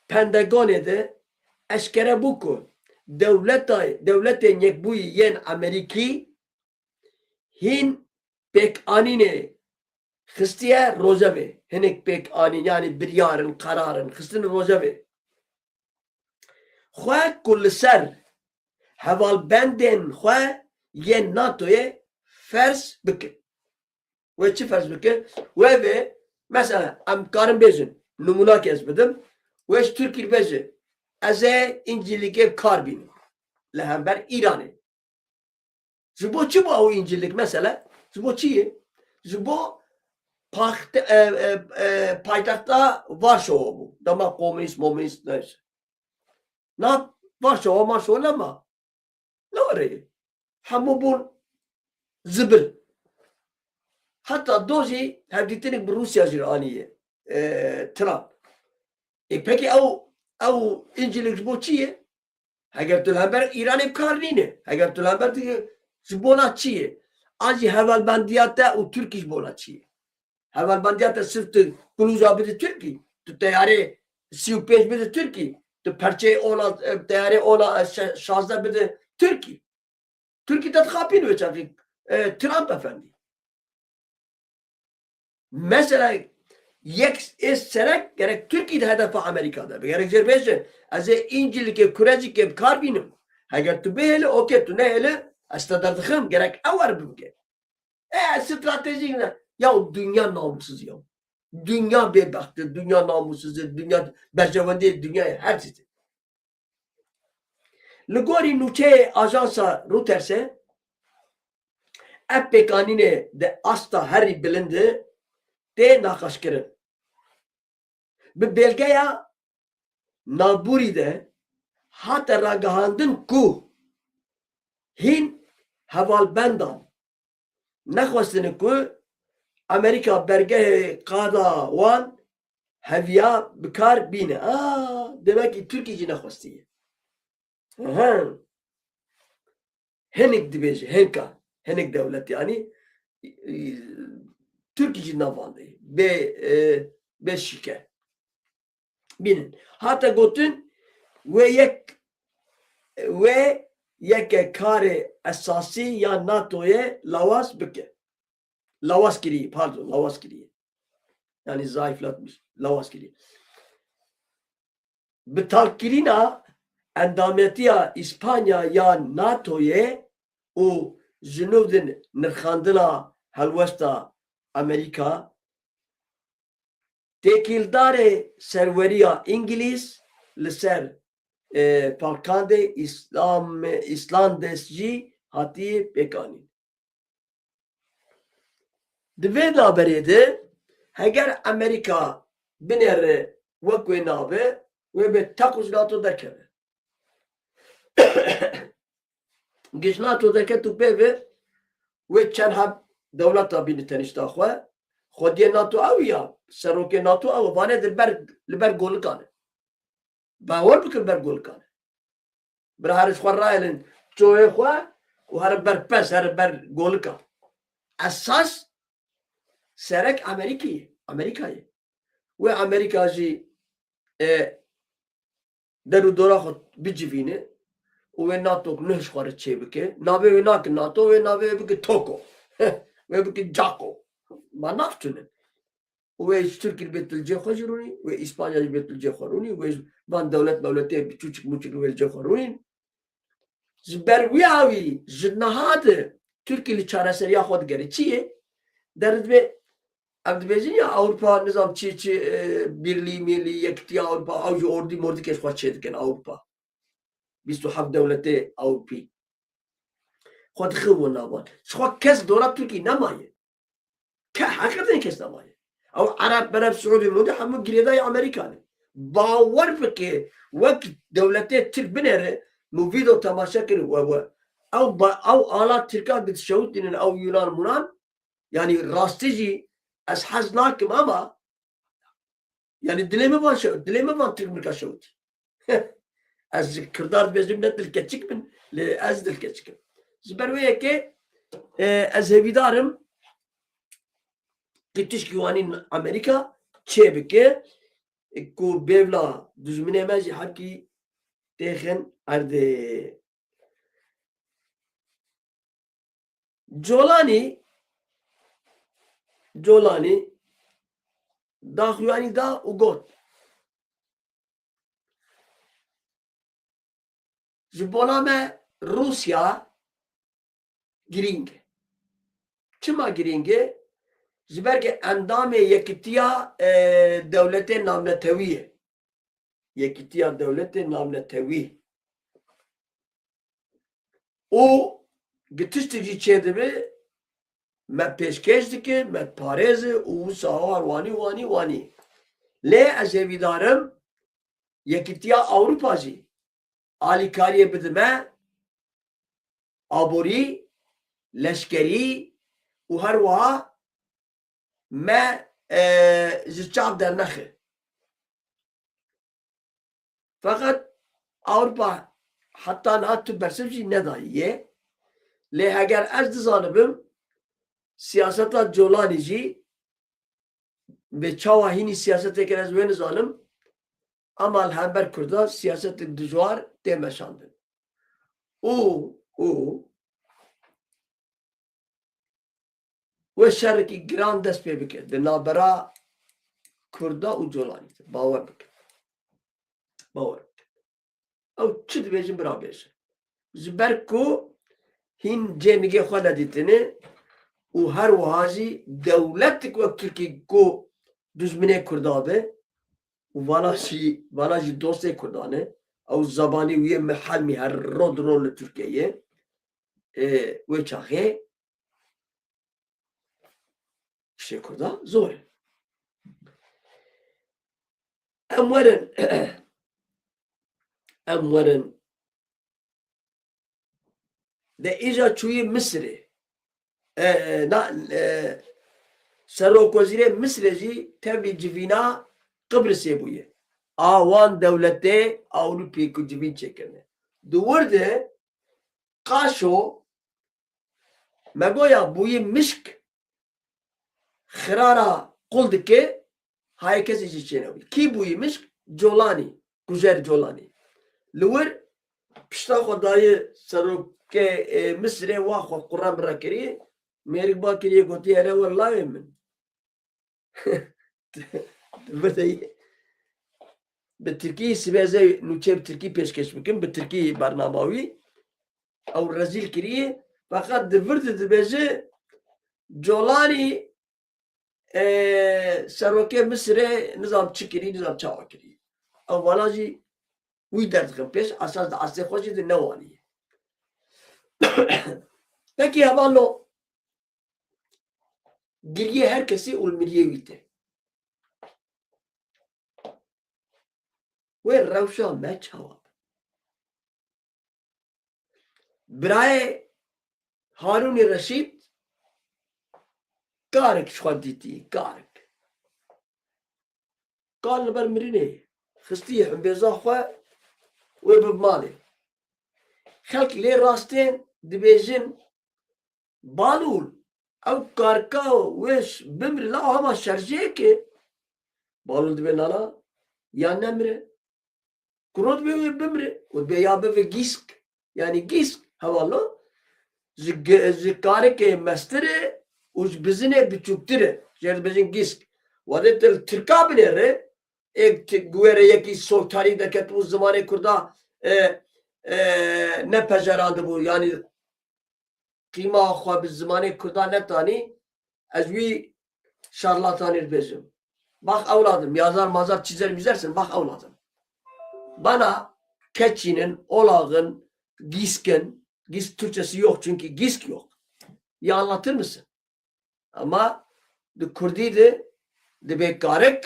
Pentagonê de eşkere bû ku dewleta, dewletên yekbûyî yên Amerîkî hîn pêkanînê xistiye rojevê. Hinek pêkanîn, yanî biryarin, qerarin, xistin rojevê. Xwe ku li ser hevalbendên xwe yên NATOyê ferz bikin. Wê çi ferz bike? Wê vê, mesela, em karin bêjin, nimûnakê ez bidim, wê ji Tirkî bêje, ez ê Încîlîkê bi kar bînim li hember Îranê. Ji bo çi bû ew Încîlîk, mesela? Ji bo çi ye? Ji bo paxt-, e, e, e, paytexta Varşova bû. Dema komünîst, momünîst neyse. Na Varşova, Marşova nema. Ne were ye. Hemû bûn zibil. Heta do jî hevdîtinek bi Rûsya jî re aniye, e, Trump. E, pekî ew, ew Încîlîk ji bo çi ye? Heger tu li hember Îranê bi kar nîne, heger tu li hember tu ji bona çi ye? An jî hevalbendiya te û Tirkî ji bona çi ye? Hevalbendiya te sirf tu kulûza bide Tirkî, tu teyarê sî û pênc bide Tirkî, tu perçeyê ola, e, teyarê ola, e, şe-, şazdeh bide Tirkî. Tirkî te dixapîn wê çaxî, e, Trump efendî. Mesela yek ê serek gerek Tirkî di hedefa Amerîka de be. Gerek jê re bêje, ez ê Încîlîkê, Kurecîkê bi kar bînim. Heger tu bihêle, okey, tu nehêle, ez te derdixim, gerek ew wer bibike. E, stratejîk ne. Ya dinya namussuz ya. Dinya bêbext e, dinya namussuz e, dinya berjewendiyê dinyayê her tiştê. Li gorî nûçeyê ajansa Reutersê, ev pêkanînê di asta herî bilind de tê naqaşkirin. Bi belgeya navborî de hate ragihandin ku hîn hevalbendan nexwestine ku Amerîka bergehê qada wan heviya bi kar bîne. A, demek ki Tirkî jî nexwestiye. Aha. Hinek dibêje, hinka, hinek dewlet, yanî, e, Tirkî jî nav wan de ye. Bê, e, bê şike. Bînin. Hate gotin, wê yek, wê yeke karê esasî ya NATOyê lawaz bike. Lawaz kiriye, pardon, lawaz kiriye. Yanî zayıflatmış, lawaz kiriye. Bi talkirina endametiya Îspanya ya NATOyê û ji nû din nirxandina helwesta Amerîka, têkildarê serweriya Îngilîz li ser, e, Falklandê Îslam-, Îslandes jî hatiye pêkanîn. Di vê navberê de heger Amerîka binêre wek wê nabe, wê bê teq û ji NATO derkeve. Giş NATO deket û pê ve wê çend heb dewleta bîne tenişta xwe. Xwediyê NATO ew ya, serokê NATO ew, vanê di ber, li ber golikan e. Bawer bikin ber golikan e. Bira here ji xwe rayelin çoyê xwe û here ber pez, here ber golika. Esas serek Amerîkî ye, Amerîka ye. Wê Amerîka jî, e, der û dora xwe bicivîne û wê NATO nuh ji xwe re çêbike. Navê wê nake NATO, wê navê wê bike Toko. Wê bike Cako. Ma nav tune. Û wê ji Tirkî bê tu li cê xwe jî rûnî, wê Îspanya jî bê tu li cê xwe rûnî, wê ji van dewlet mewletê biçûçik mûçik wê li cê xwe rûnîn. Ji ber wî awî ji niha de Tirkî li çareseriya xwe digere. Çi ye? Derdibê, ev dibêjin ya Ewropa nizam çi çi, e, birlî mîlî, yekitiya Ewropa, ew ji ordî mordî kes xwe çêdikin Ewropa. Bîst û heft dewletê Ewropî. Xwe dixin wan navan. Ji xwe kes dora Tirkî nemaye. Ke heqeten kes nemaye. Ew Ereb, Mereb, Siûdî, Mûdî hemû girêdayî Amerîka ne. Bawer bike, wek dewletê Tirk binêre, min vîdeo temaşe kir, we, we. Ew ba-, ew ala Tirka dişewitînin, ew Yunan Munan, yanî rastî jî ez hez nakim ama, yanî dilê min van şew-, dilê min van Tirk mirka şewitî. Ez ji Kirdan dibêjim ne dilkeçik bin, lê ez dilkeçik im. Ji ber wê yekê, e, ez hêvîdar im ku tişkî wanî Amerîka çêbike, ku bêvla dijminê me jî hepkî têxin erdê. Colanî, Colanî daxuyanî da û got, ji bona me Rûsya girîng e. Çima girîng e? Ji ber ke endamê Yekitiya, e, Dewletê Navnetewî ye. Yekitiya Dewletê Navnetewî. Û gi tiştik jî çêdibe, me pêşkêş dike, me diparêze û wisa war wanî, wanî, wanî. Lê ez hêvîdar im, Yekîtiya Ewropa jî alîkariyê bide me, aborî, leşkerî û her wiha me, e, ji çav dernexe. Feqet Ewropa heta niha tu bersiv jî nedayiye. Lê heger ez dizanibim, siyaseta Colanî jî bi çawa hînî siyasetê kir ez wê nizanim, ama li hember Kurdan siyasetek dijwar tê meşandin. Û, û wê şerekî giran dest pê bike di navbera Kurda û Colanî de. Bawer bike. Bawer bike. Ew çi dibêjin bira bêje. Ji ber ku hîn cê nigê xwe nedîtine û her wiha jî dewletik wek Tirkî ku dijminê Kurda be û vala jî, vala jî dostê Kurdan e, ew zebanî wî yê mihelmî her rod rol li Tirkiyeyê, ê, wê çaxê Kişê Kurda zor e. Em werin, em werin. De îja çûyî Misirê. E, na, e, Serokwezîrê Misirê jî tevlî civîna Qibrisê bûye. A wan dewletê Ewropî ku civîn çêkirine. Di wir de qaşo me goya bûyî mişk xirara qul dike, hayê kesê jî çênebû. Kî bûyî mişk? Colanî, kujer Colanî. Li wir pişta xwe dayê serokê, e, Misirê, wa xwe qurre mirre kiriye, mêrik ba kiriye, gotiye, "Here wer layê min." Bi te-, bi tirkî sibê ez ê nûçeyê bi tirkî pêşkêş bikim, bi tirkî bernama wî. Ew rezîl kiriye. Feqet di vir de dibêje Colanî, e, serokê Misirê nizam çi kirî, nizam çawa kirî. Ew vala jî wî derdixin pêş, esas di eslê xwe jî di newaniye. Pekî hevalno, giriyê her kesî û li miriyê wî tê. Wê rewşa me çawa be? Birayê Harûnî Reşîd karek ji xwe dîtî, karek. Kar li ber mirinê xistî himbêza xwe wê bi malê. Xelk lê rastên dibêjin, Balûl, ew karka wê ş-, bimri la hema şerjeyek e. Balûl dibê nana, ya nemire. Kuro dibê wê bimre. Û dibê ya bive gîsk. Yanî gîsk, hevalno, ji ge-, ji karikê mestir e û ji bizinê biçûktir e. Jê dibêjin gîsk. Wadê tu li tirka binêre, ê ti-, guwêre yekî soytarî derket û zimanê kurda, e, e, nepecerandibû, yanî qîma xwe bi zimanê kurdan netanî, ez wî şarlatanî dibêjim. Bak evladım, yazar mazar çizer müzersin, bak evladım. Bana keçinin, olağın, giskin, gis Türkçesi yok çünkü gisk yok. Ya anlatır mısın? Ama di kurdî de dibe karik,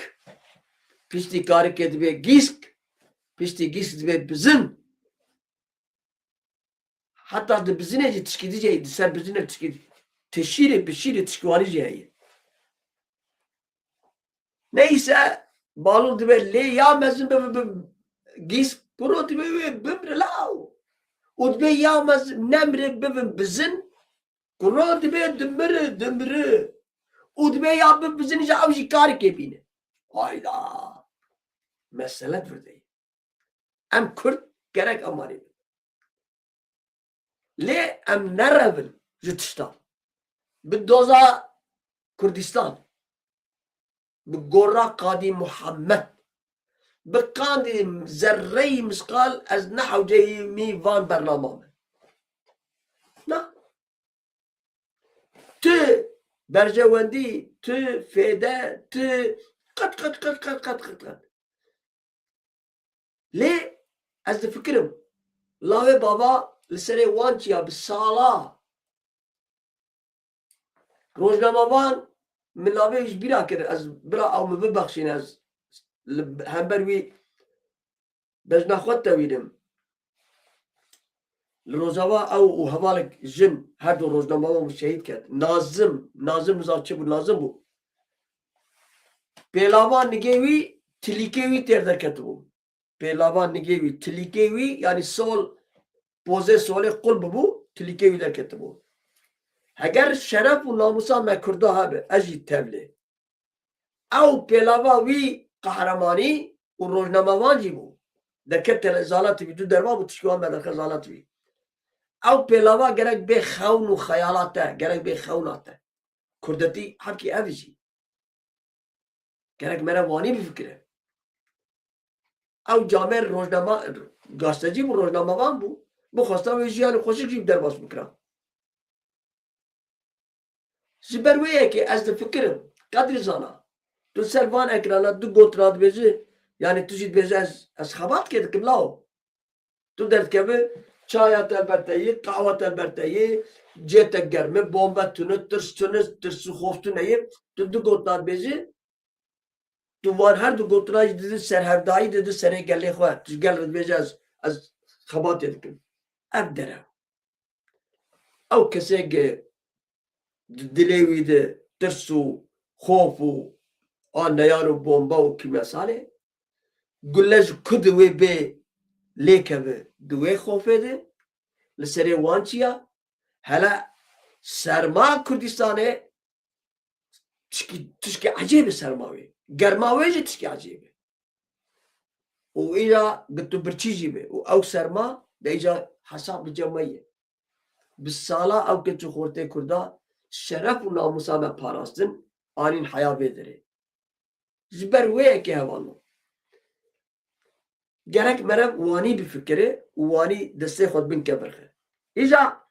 piştî karikê dibe gîsk, piştî gîsk dibe bizin. Heta di bizinê jî tişkî dî jî heye, di ser bizinê tişkî, tişîrê, bişîrê tişkîwanî jî heye. Neyse, balû dibe lê ya mezin bibe bi gîsk, kuro dibe wê bimre law. Û dibe ya mezin nemre bibin bizin, kuro dibe dimire, dimire. Û dibe ya bi bizin jî ew jî karikê bîne. Hayda. Mesele virdeyî. Em Kurd gerek emanî bin. Lê em nerevin ji tiştan. Bi doza Kurdistan, bi gora Qadî Muhammed, bi qandî zerreyî misqal ez ne hewceyî mî van bernama min. Na. Tu berjewendî, tu fêde, tu qet, qet, qet. Lê ez difikirim, lawê bava li serê wan çiya bi sala rojnamevan min lawê ji bîra kir, ez bira ew min bibexşîne, ez li hember wî bejna xwe tewînim. Li Rojava ew û hevalek jin her du rojnamevan şehîd ket. Nazim, Nazim niza çi bû, Nazim bû. Pêlava nigê wî, tilîkê wî têr derketibû. Pêlava nigê wî, tilîkê wî, yanî sol, pozê solê qul bibû, tilîkê wî derketibû. Heger şeref û namusa me Kurda hebe, ez jî tevlê. Ew pêlava wî qehremanî û rojnamevan jî bû. Derket tele Zala T V, du derva bû, tişkî wan me derxe Zala T V. Ew pêlava gerek bê xewn û xeyala te, gerek bê xewna te. Kurdetî hebkî ev jî. Gerek mere wanî bifikire. Ew camêr rojnama, gazetecî bû, rojnamevan bû. Bixwesta wê jiyanê xweşik jî bi derbas bikira. Ji ber wê yekê ez difikirim, Qedrî Zana, tu ser van ekrana du gotina dibêjî, yanî tu jî dibêjî ez, ez xebat kê dikim lawo. Tu derdikevî, çaya te li ber te yî, qehwa te li ber te yî, cê te germ e, bombe tune, tirs tune, tirs û xof tune ye. Tu du gotina dibêjî, tu van her du gotina jî didî serhevdayî, didî serê gelê xwe. Tu ji gel re dibêjî ez, ez xebatê dikim. Ev derew. Ew kesê ke di dilê wî de tirs û xof û a neyar û bomba û kîmyasalê, gule ji ku di wê bê lêkeve di wê xofê de, li serê wan çiya, hele serma Kurdistanê tişkî, tişkî ecêb e serma wê. Germa wê jî tişkî ecêb e. Û îja gi tu birçî jî be. Û ew serma de îja hesab bi cem me ye. Bi sala ew keç û xortê Kurda şeref û namusa me parastin, anîn heya vê derê. Ji ber wê yekê hevalno. Gerek mere wanî bifikire û wanî destê xwe bin kevir xe. Îja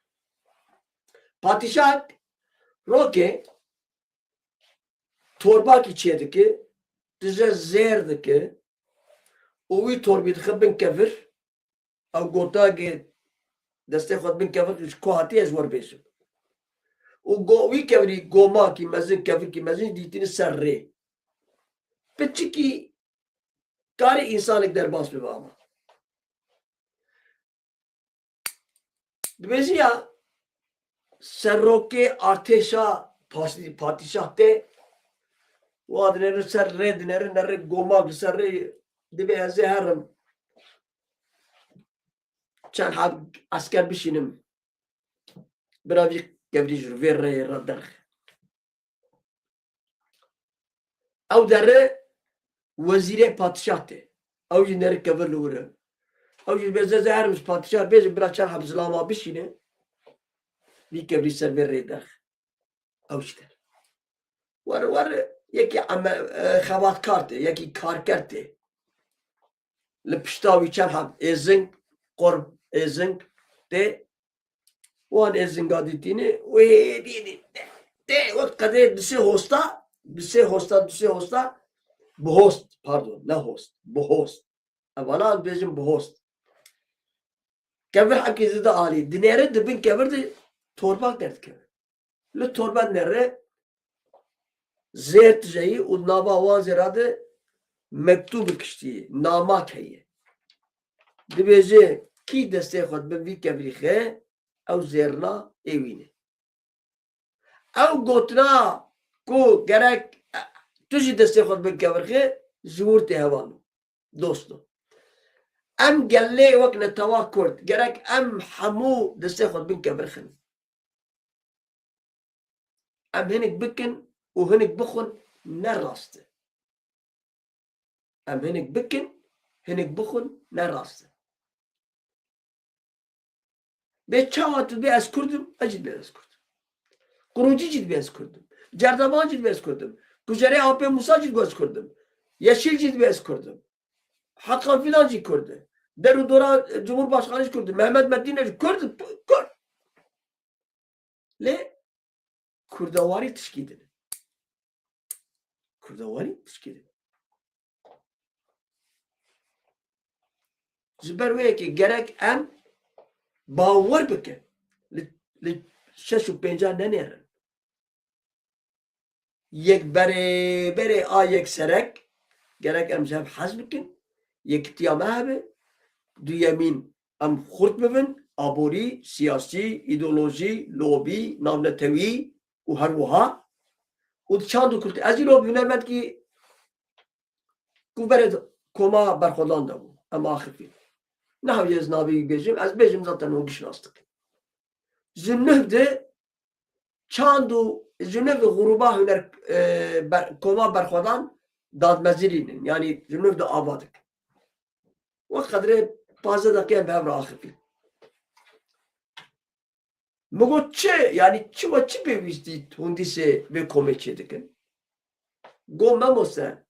padîşah roke torbakî çê dike, tije zêr dike û wî torbî dixe bin kevir. Ew gotagê destê xwe bin kevir ji ku hatiye ez wer bêjim. Û go-, wî kevirî gomakî mezin, kevirkî mezin dîtîne ser rê. Piçikî karê însanek derbas bibe ama. Dibêjî ya serokê artêşa pas-, padîşah tê, wa dinêrin ser rê, dinêrin nerê gomak li ser rê, dibê ez ê herim. Çend heb esker bişînim. Bira vî kevirî ji vê rêyê re derxe. Ew derê wezîrê padişah tê. Ew jî nerê kevir li wir e. Ew jî bê ze, ze herim ji padişah bêjim, bira çend heb zilama bişîne. Vî kevirî ser vê rê derxe. Ew jî der. Wer, wer, yekî eme-, e, xebatkar tê, yekî karker tê. Li pişta wî çend heb êzing, qor-, êzing tê. Wan êzinga dîtînê û hêdî dî. Tê wek qedê dusê hosta, dusê hosta, dusê hosta, bi host, pardon, ne host, bi host. Evana em dibêjin bi host. Kevir hemkî zêde alî. Dinêre di bin kevir de torbak derdikeve. Li torba nere zêr tijeyî û nava wan zêra de mektûbik kiştî, namak heye. Dibêje, kî destê xwe di bin vî kevirî xe, ew zêrna ê wî ne. Ew gotina ku gerek tu jî destê xwe di bin kevir xe, ji wir tê hevalno, dosto. Em gelê wek netewa Kurd, gerek em hemû destê xwe di bin kevir xin. Em hinek bikin û hinek bixwin ne rast e. Em hinek bikin, hinek bixwin ne rast e. Bê çawa tu dibê ez Kurd im, ez jî dibê ez Kurd im. Quruncî jî dibê ez Kurd im. Cerdevan jî dibê ez Kurd im. Kujerê Apê Musa jî dibê ez Kurd im. Yeşîl jî dibê ez Kurd im. Hakan Fidan jî Kurd e. Derûdora, e, Cumhurbaşkanı jî Kurd e. Mehmet Medine jî Kurd e. Kurd. Lê Kurdewarî tişkî din e. Kurdewarî tişkî din e. Ji ber wê yekê gerek em bawer bikin. Li, li şeş û pênca nenêrin. Yek berê berê a yek serek, gerek em ji hev hez bikin, yekitiya me hebe, duyemîn em xurt bibin, aborî, siyasî, îdeolojî, lobî, navnetewî û her wiha. Û di çand û kultur, ez îro bi hunermendkî ku berê koma berxwedan de bû, em axifî. Nehewce ez navê wî bêjim, ez bêjim zaten hûn giş nas dikin. Ji nuh de çand û ji nuh ve grûba huner, e, ber-, koma berxwedan dadmezirînin. Yanî ji nuh de ava dikin. Wek qedrê pazdeh deqiyan bi hev re axifî. Min got çi? Yanî çi we çi pêwîstî hûn dîsê vê komê çêdikin? Got, memose,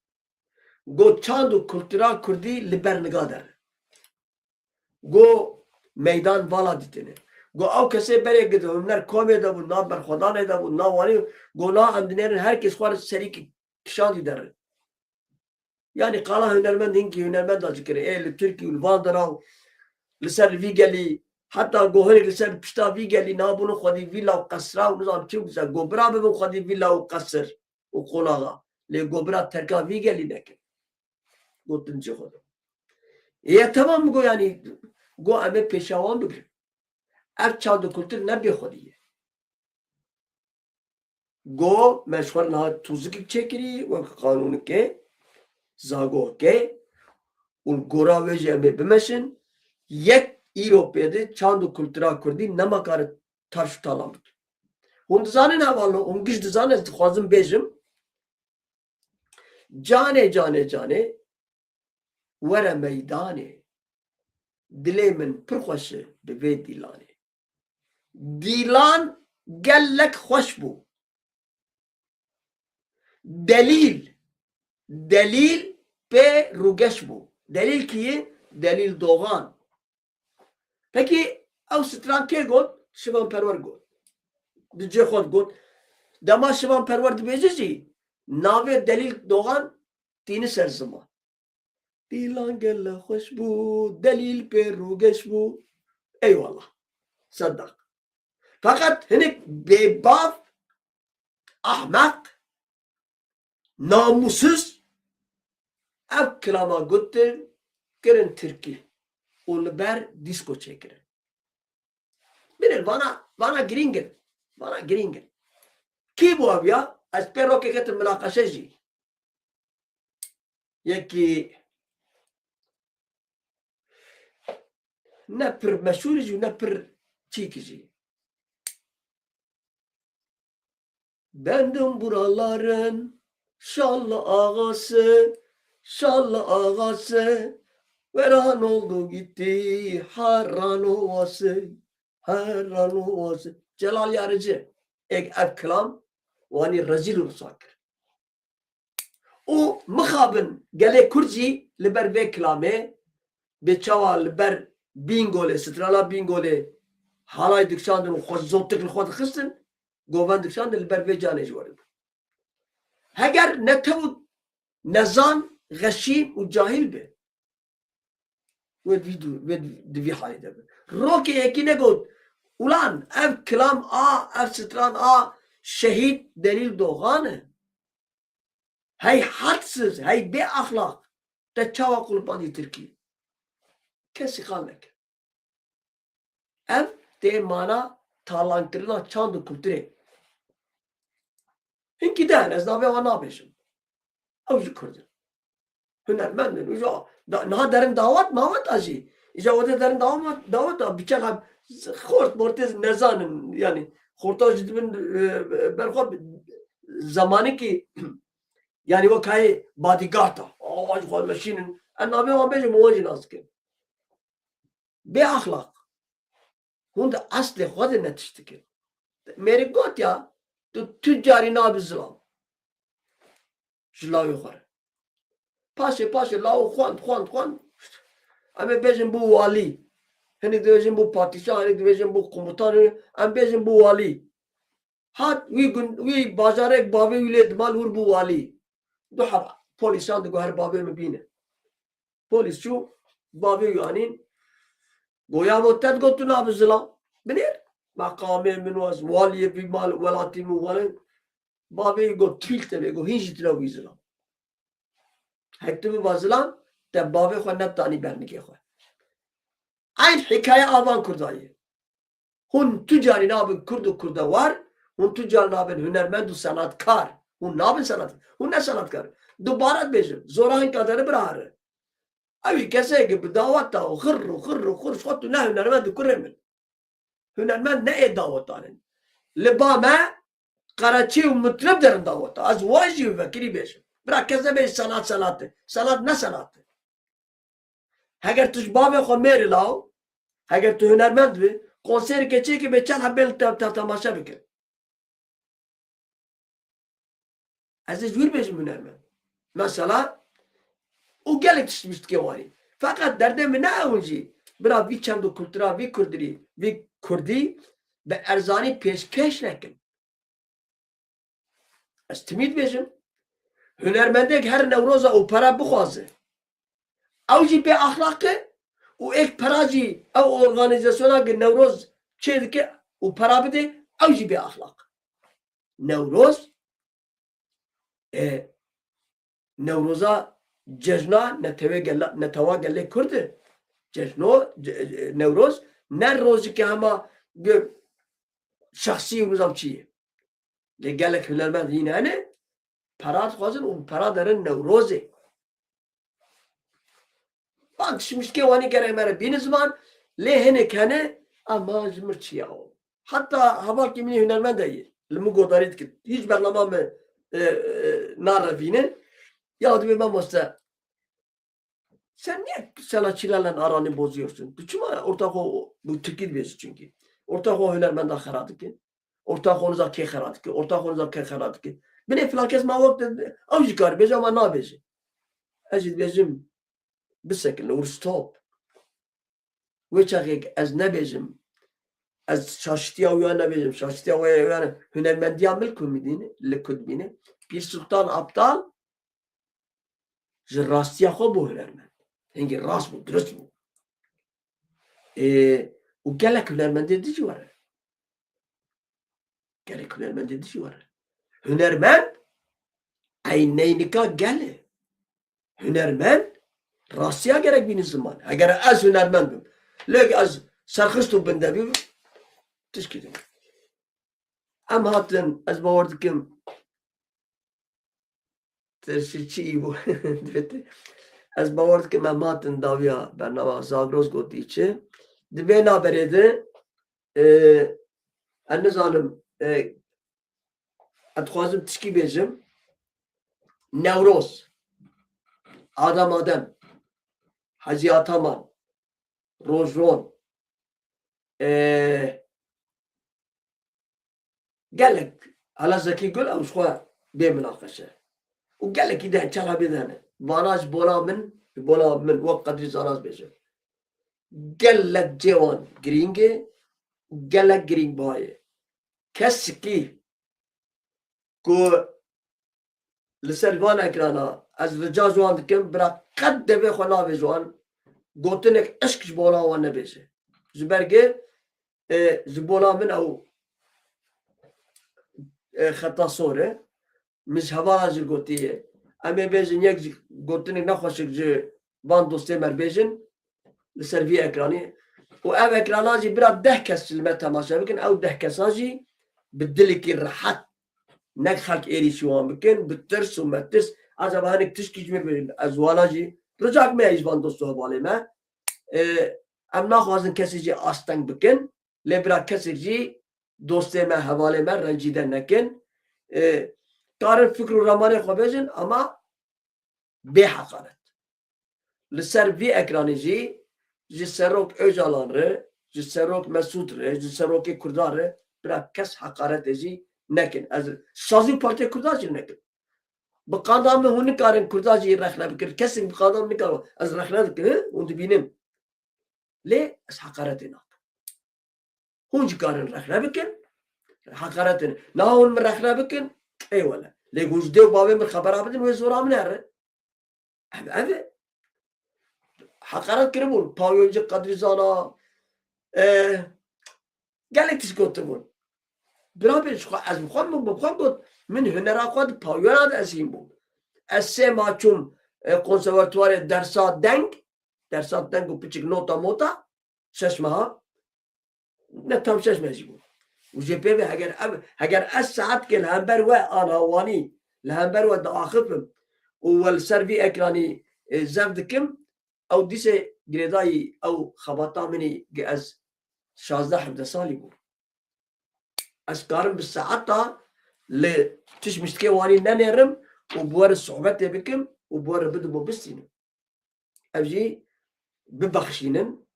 got çand û kultura kurdî li ber niga der e. Got meydan vala dîtine. Got ew kesê berê gid huner komê de bû, na berxwedanê de bû, na wanî, got na em dinêrin her kes xwe serî ki-, kişandî derin. Yanî qala hunermend hinkî hunermenda jî kire. Ê li Tirkî û li van dera û li ser vî gelî, heta goherek li ser pişta vî gelî nabûn xwedî vîla û qesra û nizam çi bize. Go bira bibin xwedî vîla û qesir û qonaxa. Lê go bira terka vî gelî nekin. Gotin cî xwe de. Ê, temam go yanî, go em ê pêşa wan bigirin. Ev çand û kultur ne bê xwedî ye. Go me ji xwe re niha tûzikek çêkirî, wek qanûnike, zagohke û li gora wê jî em ê bimeşin. Yek îro pê de çand û kultura kurdî nema kare taş û talan bit. Hûn dizanin hevalno, hûn giş dizanin, ez dixwazim bêjim. Canê, canê, canê, were meydanê. Dilê min pir xweş e bi vê dîlanê. Dîlan gelek xweş bû. Delîl, Delîl pê rûgeş bû. Delîl kî ye? Delîl Dogan. Pekî ew stran kê got? Şivan Perwer got. Di cê xwe got. Dema Şivan Perwer dibêje jî navê Delîl Dogan tîni ser ziman. Dîlan gele xweş bû, Delîl pê rûgeş bû. Eyvallah. Seddaq. Feqet hinek bêbav, ahmeq, namûsiz ev kilama gotin, kirin tirkî û li ber dîsko çêkirin. Binin, vana, vana girîng in. Vana girîng in. Kî bû ev ya? Ez pê rokê ketim minaqeşe jî. Yekî ne pir meşhûr jî û ne pir çîk jî. Bendim buraların Şallı ağası, Şallı ağası, veran oldu gitti Harran Ovası, Harran Ovası. Celal Yarıcı, ek ev kilam, wani rezil û risa kir. Û mixabin gelê Kurd jî li ber vê kilamê, bê çawa li ber Bîngolê, strana Bîngolê halay dikişandin û xwe zotik li xwe dixistin, govend dikişandin, li ber vê canê ji werin. Heger ne tew nezan, xeşîm û cahîl be, wê di vî du-, wê di vî halê de be. Rokê yekî negot, ulan ev kilam a, ev stran a, şehîd Delîl Doxan e. Hey hadsiz, hey bê axlaq. Te çawa qulipandî Tirkî? Kesî qal nekir. Ev tê mana talankirina çand û kulturê. Hinkî de hene, ez navê wan nabêjim. Ew jî Kurd in. Hunermend in. Îja da-, niha derin dawet mawet a jî. Îja wede derin dawet, dawet a biçexa xort mortê nezanin. Yani xorta jî dibin, e, berxwe bi-, zemanikî yani wek hayê bodyguard a. Awa ji xwe meşînin. Em navê wan bêjim, wan jî nas dikin. Bê axlaq. Hûn di eslê xwe de ne tişt dikin. Mêrik got ya, tu, tu carî nabî zilam. Ji lawê xwe re. Paşê, paşê law xwend, xwend, xwend. Em ê bêjin bû walî. Hinek dibêjin bû padîşah, hinek dibêjin bû komutan, em bêjin bû walî. Hat wî gun-, wî bajarek bavê wî lê dimal wir bû walî. Du heb polîsan digot her bavê min bîne. Polîs çû, bavê wî anîn. Goya bo te digot tu nabi zilam. Binêr. Meqamê min waz, waliyê vî mal, welatî min were. Bavê wî got, tîl te bê, got, hîn jî tine wî zilam. Hek tu biba zilam, te bavê xwe netanî bernikê xwe. Eyn hikaye avan Kurda ye. Hûn tu carî nabin Kurd û Kurdewar, hûn tu carî nabin hunermend û senatkar. Hûn nabin senatkar. Hûn ne senatkar. Dubare dibêjin. Zora hinka dere bira here. Ew ê kesê ke bi daweta û xirr û xirr û xirr ji xwe tu ne hunermend û kurê min. Hunermend ne ê dawetan in. Li ba me qereçî û mitrib derin daweta. Ez wan jî vekirî bêjim. Bira kes nebêje senat senat e. Senat ne senat e. Heger tu ji bavê xwe mêrî law, heger tu hunermend bî, konsereke çêkê bê çend hebê li te, te temaşe bikin. Ez ê ji wir bêjim hunermend. Mesela, û gelek tişt mişt dike warî. Feqet derdê min ne ew in jî. Bira vî çend û kultura, vî kurdirî, vî kurdî bi erzanî pêşkêş nekin. Ez timî dibêjim. Hunermendek her Newroza û pera bixwaze. Ew jî bê axlaq e û êk pera jî ew organîzasyona ki Newroz çê dike û pera bide, ew jî bê axlaq. Newroz, e, Newroza cejna netewê gela-, netewa gelê Kurd e. Cejno, ce-, e, Newroz ne rojike hema bi şexsî û nizam çi ye. Lê gelek hunermend hîn hene, pera dixwazin û pera derin Newrozê. Van tişt mişkê wanî gerek me re bîne ziman, lê hinek hene, ama ji mir çi ya o. Heta hevalkê min ê hunermend heye, li min godarî dike. Hiç bernama min, e, e, narevîne. Ya dibê mamoste, sen niye sanatçılarla aranı bozuyorsun? Tu çima orta xwe, bu Tirkî dibêjî çünkü. Orta xwe hunermenda xera dike. Orta xwe niza kê xera dike. Orta xwe niza kê xera dike. Binê filan kes ma wek de, ew jî kar bêje ama nabêje. Ez jî dibêjim, bisekine, û stop. Wê çaxê ez nebêjim, ez şaşitiya wî ya nebêjim, şaşitiya wê ya ne, hunermendiya min li ku bîne, li ku dibîne. Pîr Sultan Abdal ji rastiya xwe bû hunermend. Hingî rast bû, dirust bû. Ê, û gelek hunermendê dijî were. Gelek hunermendê dijî were. Hunermend eyneynika gel e. Hunermend rastiya gerek bîne ziman. Eger ez hunermend bim, lê ez serxist û bindevî bim, tişkî din. Em hatin, ez bawer dikim, tirşî çi î bû? Divêt. Ez bawer dikim em hatin dawiya bernama Zagros gotî çi. Di vê naberê de, e, ez nizanim, e, ez dixwazim tişkî bêjim. Newroz, Adem Adem, Hecî Ataman, Rojron, e, gelek, hala Zekî Gul ew ji xwe bê minaqeşe. Û gelekî de çaxa bê de ne. Vana ji bona min, ji bona min wek Qedrî Zaraz bêje. gelek cê wan girîng e, gelek girîngba ye. Kesikî ku li ser van ekrana ez rica ji wan dikim, bira qet devê xwe navê ji wan gotinek eşk ji bona wan nebêje. Ji ber ge, e, ji bona min ew, e, xeta sor e. Min ji hevala jî gotiye. Em ê bêjin yek jî gotinek nexweşik ji van dostê me bêjin li ser vî ekranê. Û ev ekrana jî bira deh kes li me temaşe bikin, ew deh kesa jî bi dilekî rehet, ne xelk êrîşî wan bikin, bi tirs û metirs. Acaba hinek tişkî ji min bêjin, ez wana jî ricak me ji van dost û hevalê me. E, em naxwazin kesê jî asteng bikin, lê bira kesek jî dostê me, hevalê me rencîde nekin. E, karin fikr û ramanê xwe bêjin, ama bê heqaret. Li ser vî ekranê jî ji Serok Ocalan re, ji Serok Mesûd re, ji Serokê Kurdan re bira kes heqaretê jî nekin. Ez sazî û partiyê Kurdan jî nekin. Bi qanda min hûn nikarin Kurdan jî rexne bikin. Kesek bi qanda min nikarin. Ez rexne dikim, he? Hûn dibînin. Lê ez heqaretê nakim. Hûn jî karin rexne bikin, heqaretê ne. Niha hûn min rexne bikin, ê wele. Lê hûn ji dê û bavê min xebera bidin, wê zora min here. Ev, ev e. Heqaret kiribûn. Pawyoncu Qedrî Zana, e, gelek tişt gotibûn. Bira bê, ji xwe, ez bi xwe min, bi xwe got, min hunera xwe di pawyona de ez hîn bûm. Ez sê mah çûm, e, konservatuwarê dersa deng, dersa deng û piçik nota mota, şeş meha, ne tam şeş meh jî bû. Û jê pê ve heger ev, heger ez saetkê li hember we anawanî, li hember we diaxifim û we li ser vî ekranî, e, zef dikim, ew dîsê girêdayî ew xebata min î gi ez şazdeh hevdeh salî bûm. Ez karim bi saeta li tişt miştikê wanî nenêrim û bi we re sohbetê bikim û bi we re bidim û bistînim. Ev jî bibexşînin.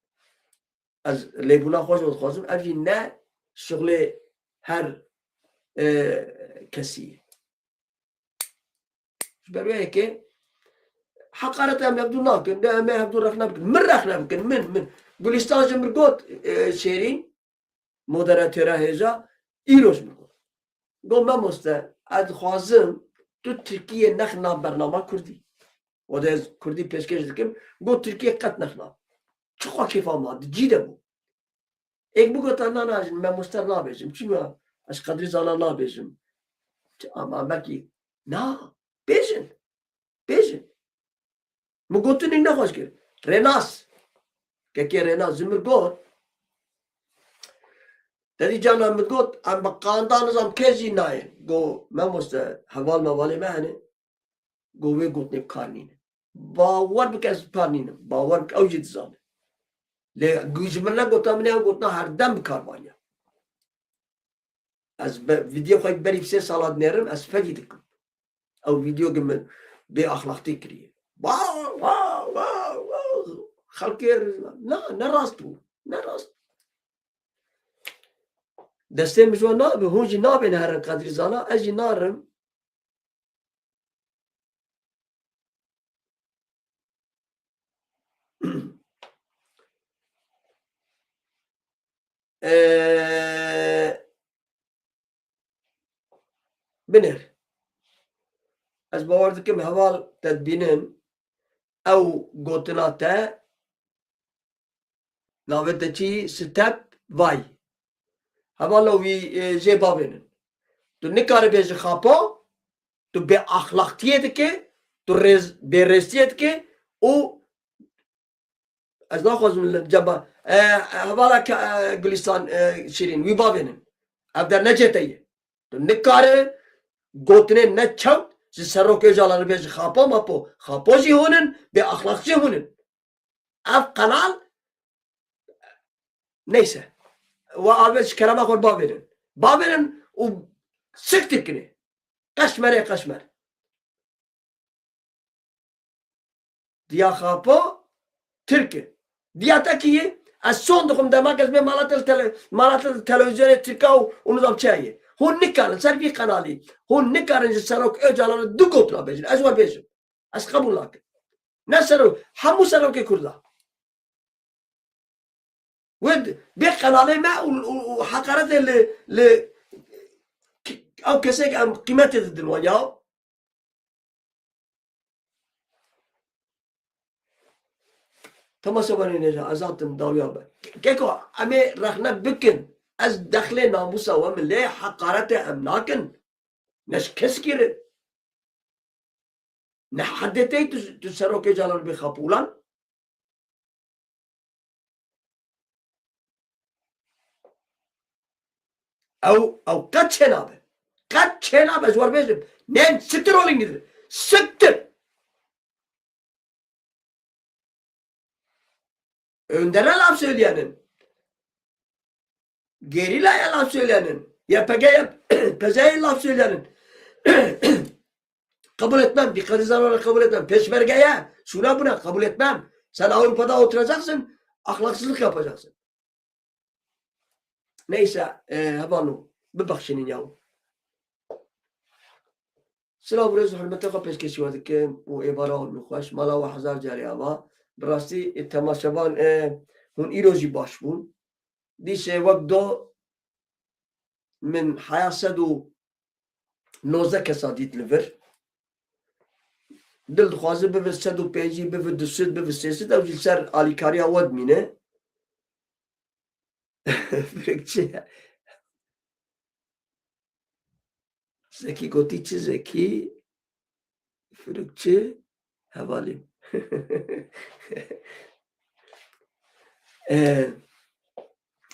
Ez lêbûna xwe ji we dixwazim. Ev jî ne şixulê her, e, kesî ye. Ji ber wê yekê heqaret em hevdû nakin, ne em ê hevdû rexne bikin. Min rexne bikin, min, min. Gulistan ji min got, e, Şêrîn, moderatora hêja, îro ji min got. Got, Memoste, ez dixwazim tu Tirkiyê nexin nav bernama Kurdî. Wede ez Kurdî pêşkêş dikim, got, Tirkiyê qet nexin nav. Çiqa kêfa ma di cî de bû. Êk bigota, na, na, ez Memoste nabêjim. Çima ez Qedrî Zana nabêjim? Çi, ama belkî, na, bêjin. Bêjin. Min gotinek nexweş kir. Rênas. Kekê Rênas ji min got. Te dî cana min got, em bi qanda nizam kê jî nayên. Go, Memoste, heval mevalê me hene. Go, wê gotinê bi kar nîne. Bawer bike ez bi kar nînim. Bawer bike ew jî dizane. Lê ji min negota, min ew gotina her dem bi kar vaniya. Ez be, vîdeo xwe berî sê sala dinêrim, ez fedî dikim. Ew vîdeo ki min bê axlaqtî kiriye. Wow, wow, wow, wow. Xelkê na, ne rast bû. Ne rast. Destê min ji we nabe, hûn jî nabên herin Qedrî Zana, ez jî narim. Ee, binêr. Ez bawer dikim heval te dibînin ew gotina te navê te çi? Step vay. Hevala wî, e, jê bavênin. Tu nikare bêjî xapo, tu bê axlaqtiyê dike, tu rêz, bêrêstiyê dike û ez naxwazim li cem ba, e, hevala ke, e, Gulistan, e, Şîrîn, wî bavênin. Ev der ne cê te ye. Tu nikare gotinê ne çewt ji Serok Ocalan re bêjî xapo mapo. Xapo jî hûn in, bê axlaq jî hûn in. Ev qenal neyse. We avêt ji kerema xwe bavêrin. Bavêrin û siktir kinê. Qeşmerê qeşmer. Diya xapo Tirk e. Diya te kî ye? Ez son dixwim demek ez bê mala te li tele-, mala te li televîzyonê Tirka û, û nizam çi heye. Hûn nikarin ser vî qenalî. Hûn nikarin ji Serok Ocalan re du gotina bêjin. Ez we bêjim. Ez qebûl nakim. Ne Serok, hemû Serokê Kurda. Wê bê qelalê me û, û, û heqaretê li, li ew kesê ke em qîmetê didin wan ya. Temaşevanê nêja, ez hatim dawiya be. Keko, em ê rexne bikin. Ez dexlê namûsa we min lê heqarete em nakin. Ne ji keskî re. Ne hedê tey tu, tu serokê Calan bê xapûlan. Ew, ew qet çênabe. Qet çênabe, ez wer bêjim. Nên siktir olayım nedir? Siktir. Önder'e laf söyleyenin. Gerillaya laf söyleyenin. Y P G'ye, P Z'ye laf söyleyenin. Kabul etmem. Dikkat zararı kabul etmem. Peşmergeye, şuna buna kabul etmem. Sen Avrupa'da oturacaksın, ahlaksızlık yapacaksın. Neyse, e, hevalno, bibexşînin yaw. Silav û rêz û hurmetê xwe pêşkêşî we dikim û êvara we min xweş, mala we hezar carî ava. Bi rastî, e, temaşevan, e, hûn îro jî baş bûn. Dîşê wek do min heya sed û nozdeh kesa dît li vir. Dil dixwaze bibe sed û pêncî, bibe du sed, bibe sê sed, ew jî li ser alîkariya we dimîne. Firikçi. Zekî gotî çi Zekî? Firikçi hevalî. Ee,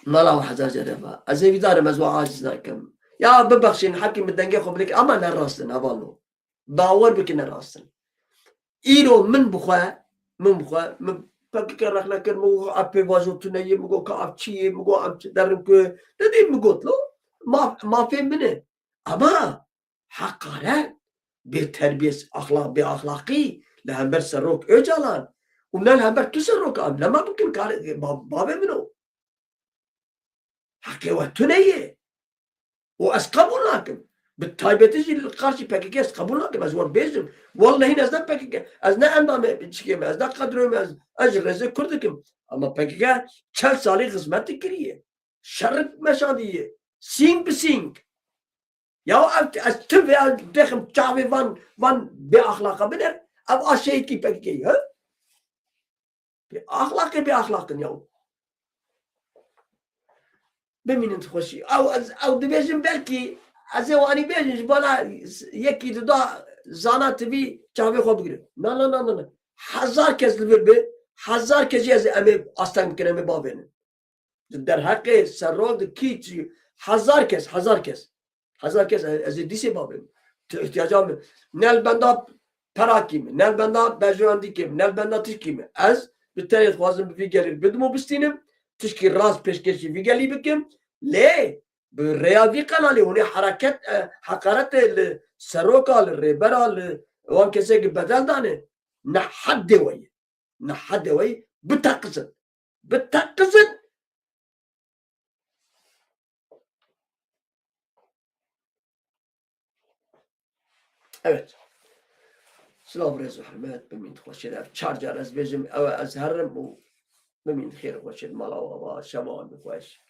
mala we hezar cereba. Ez hêvîdar im, ez we aciz nakim. Ya bibexşîn, hekî min dengê xwe bilêk, ama ne rast in, hevalno. Bawer bike ne rast in. Îro min bi xwe, min bi xwe, min P K K rexne kir, min got, "Ev pêvajo tune ye", min got, "Ka ev çi ye", min got, "Em çi derin ku", ne dî min got, lo, ma-, mafê min e. Ama heqaret, bêterbiyet, axlaq, bêaxlaqî li hember Serok Ocalan û ne li hember tu serok, em lema bikin, kar-, ba-, bavê min o. Heqê we tune ye. Û ez qebûl nakim. Bi taybetî jî li qarşî P K K ez qebûl nakim. Ez wan bêjim. Wellehî ez ne P K K, ez ne endamê çikê me, ez ne kadroyê me, ez, ez ji rêzê Kurd dikim. Ama P K K çel salî xizmetê kiriye. Şer meşandiye. Sîng bi sîng. Ya ev, ez ti vê dexim çavê van, van bêaxlaqa biner. Ev a şehîdkî P K K ye, he? Bêaxlaqê bêaxlaq in yaw. Bimînin xweşî. Ew, ez, ew dibêjin belkî ez ê wanî bêjin ji bala yekî dida zana tivî çavê xwe bigire. Na, na, na, na, na. Hezar kes li vir bi, hezar kes jî ez ê, em ê asteng bikin, em ê bavênin. Di derheqê serok di kî çi hezar kes, hezar kes. Hezar kes, ez, ez ê dîsê bavêm. Tu ihtiyaca min. Ne li benda perakî min, ne li benda berjewendîkê min, ne li benda tişkî min. Ez bi tenê dixwazim bi vî gelî bidim û bistînim. Tişkî rast pêşkêşî vî gelî bikim. Lê bi rêya vî qenalê hûn ê hereket, e, heqaretê li seroka, li rêbera, li wan kesê ki bedel dane. Ne heddê we ye. Ne heddê we ye. Biteqizin. Biteqizin. Evet. Silav, rêz û hurmet, bimîn xweşê de. Ev çar car ez bêjim, ew ez herim û bimîn xêr xweşê de. Mala we ava, şeva we xweş.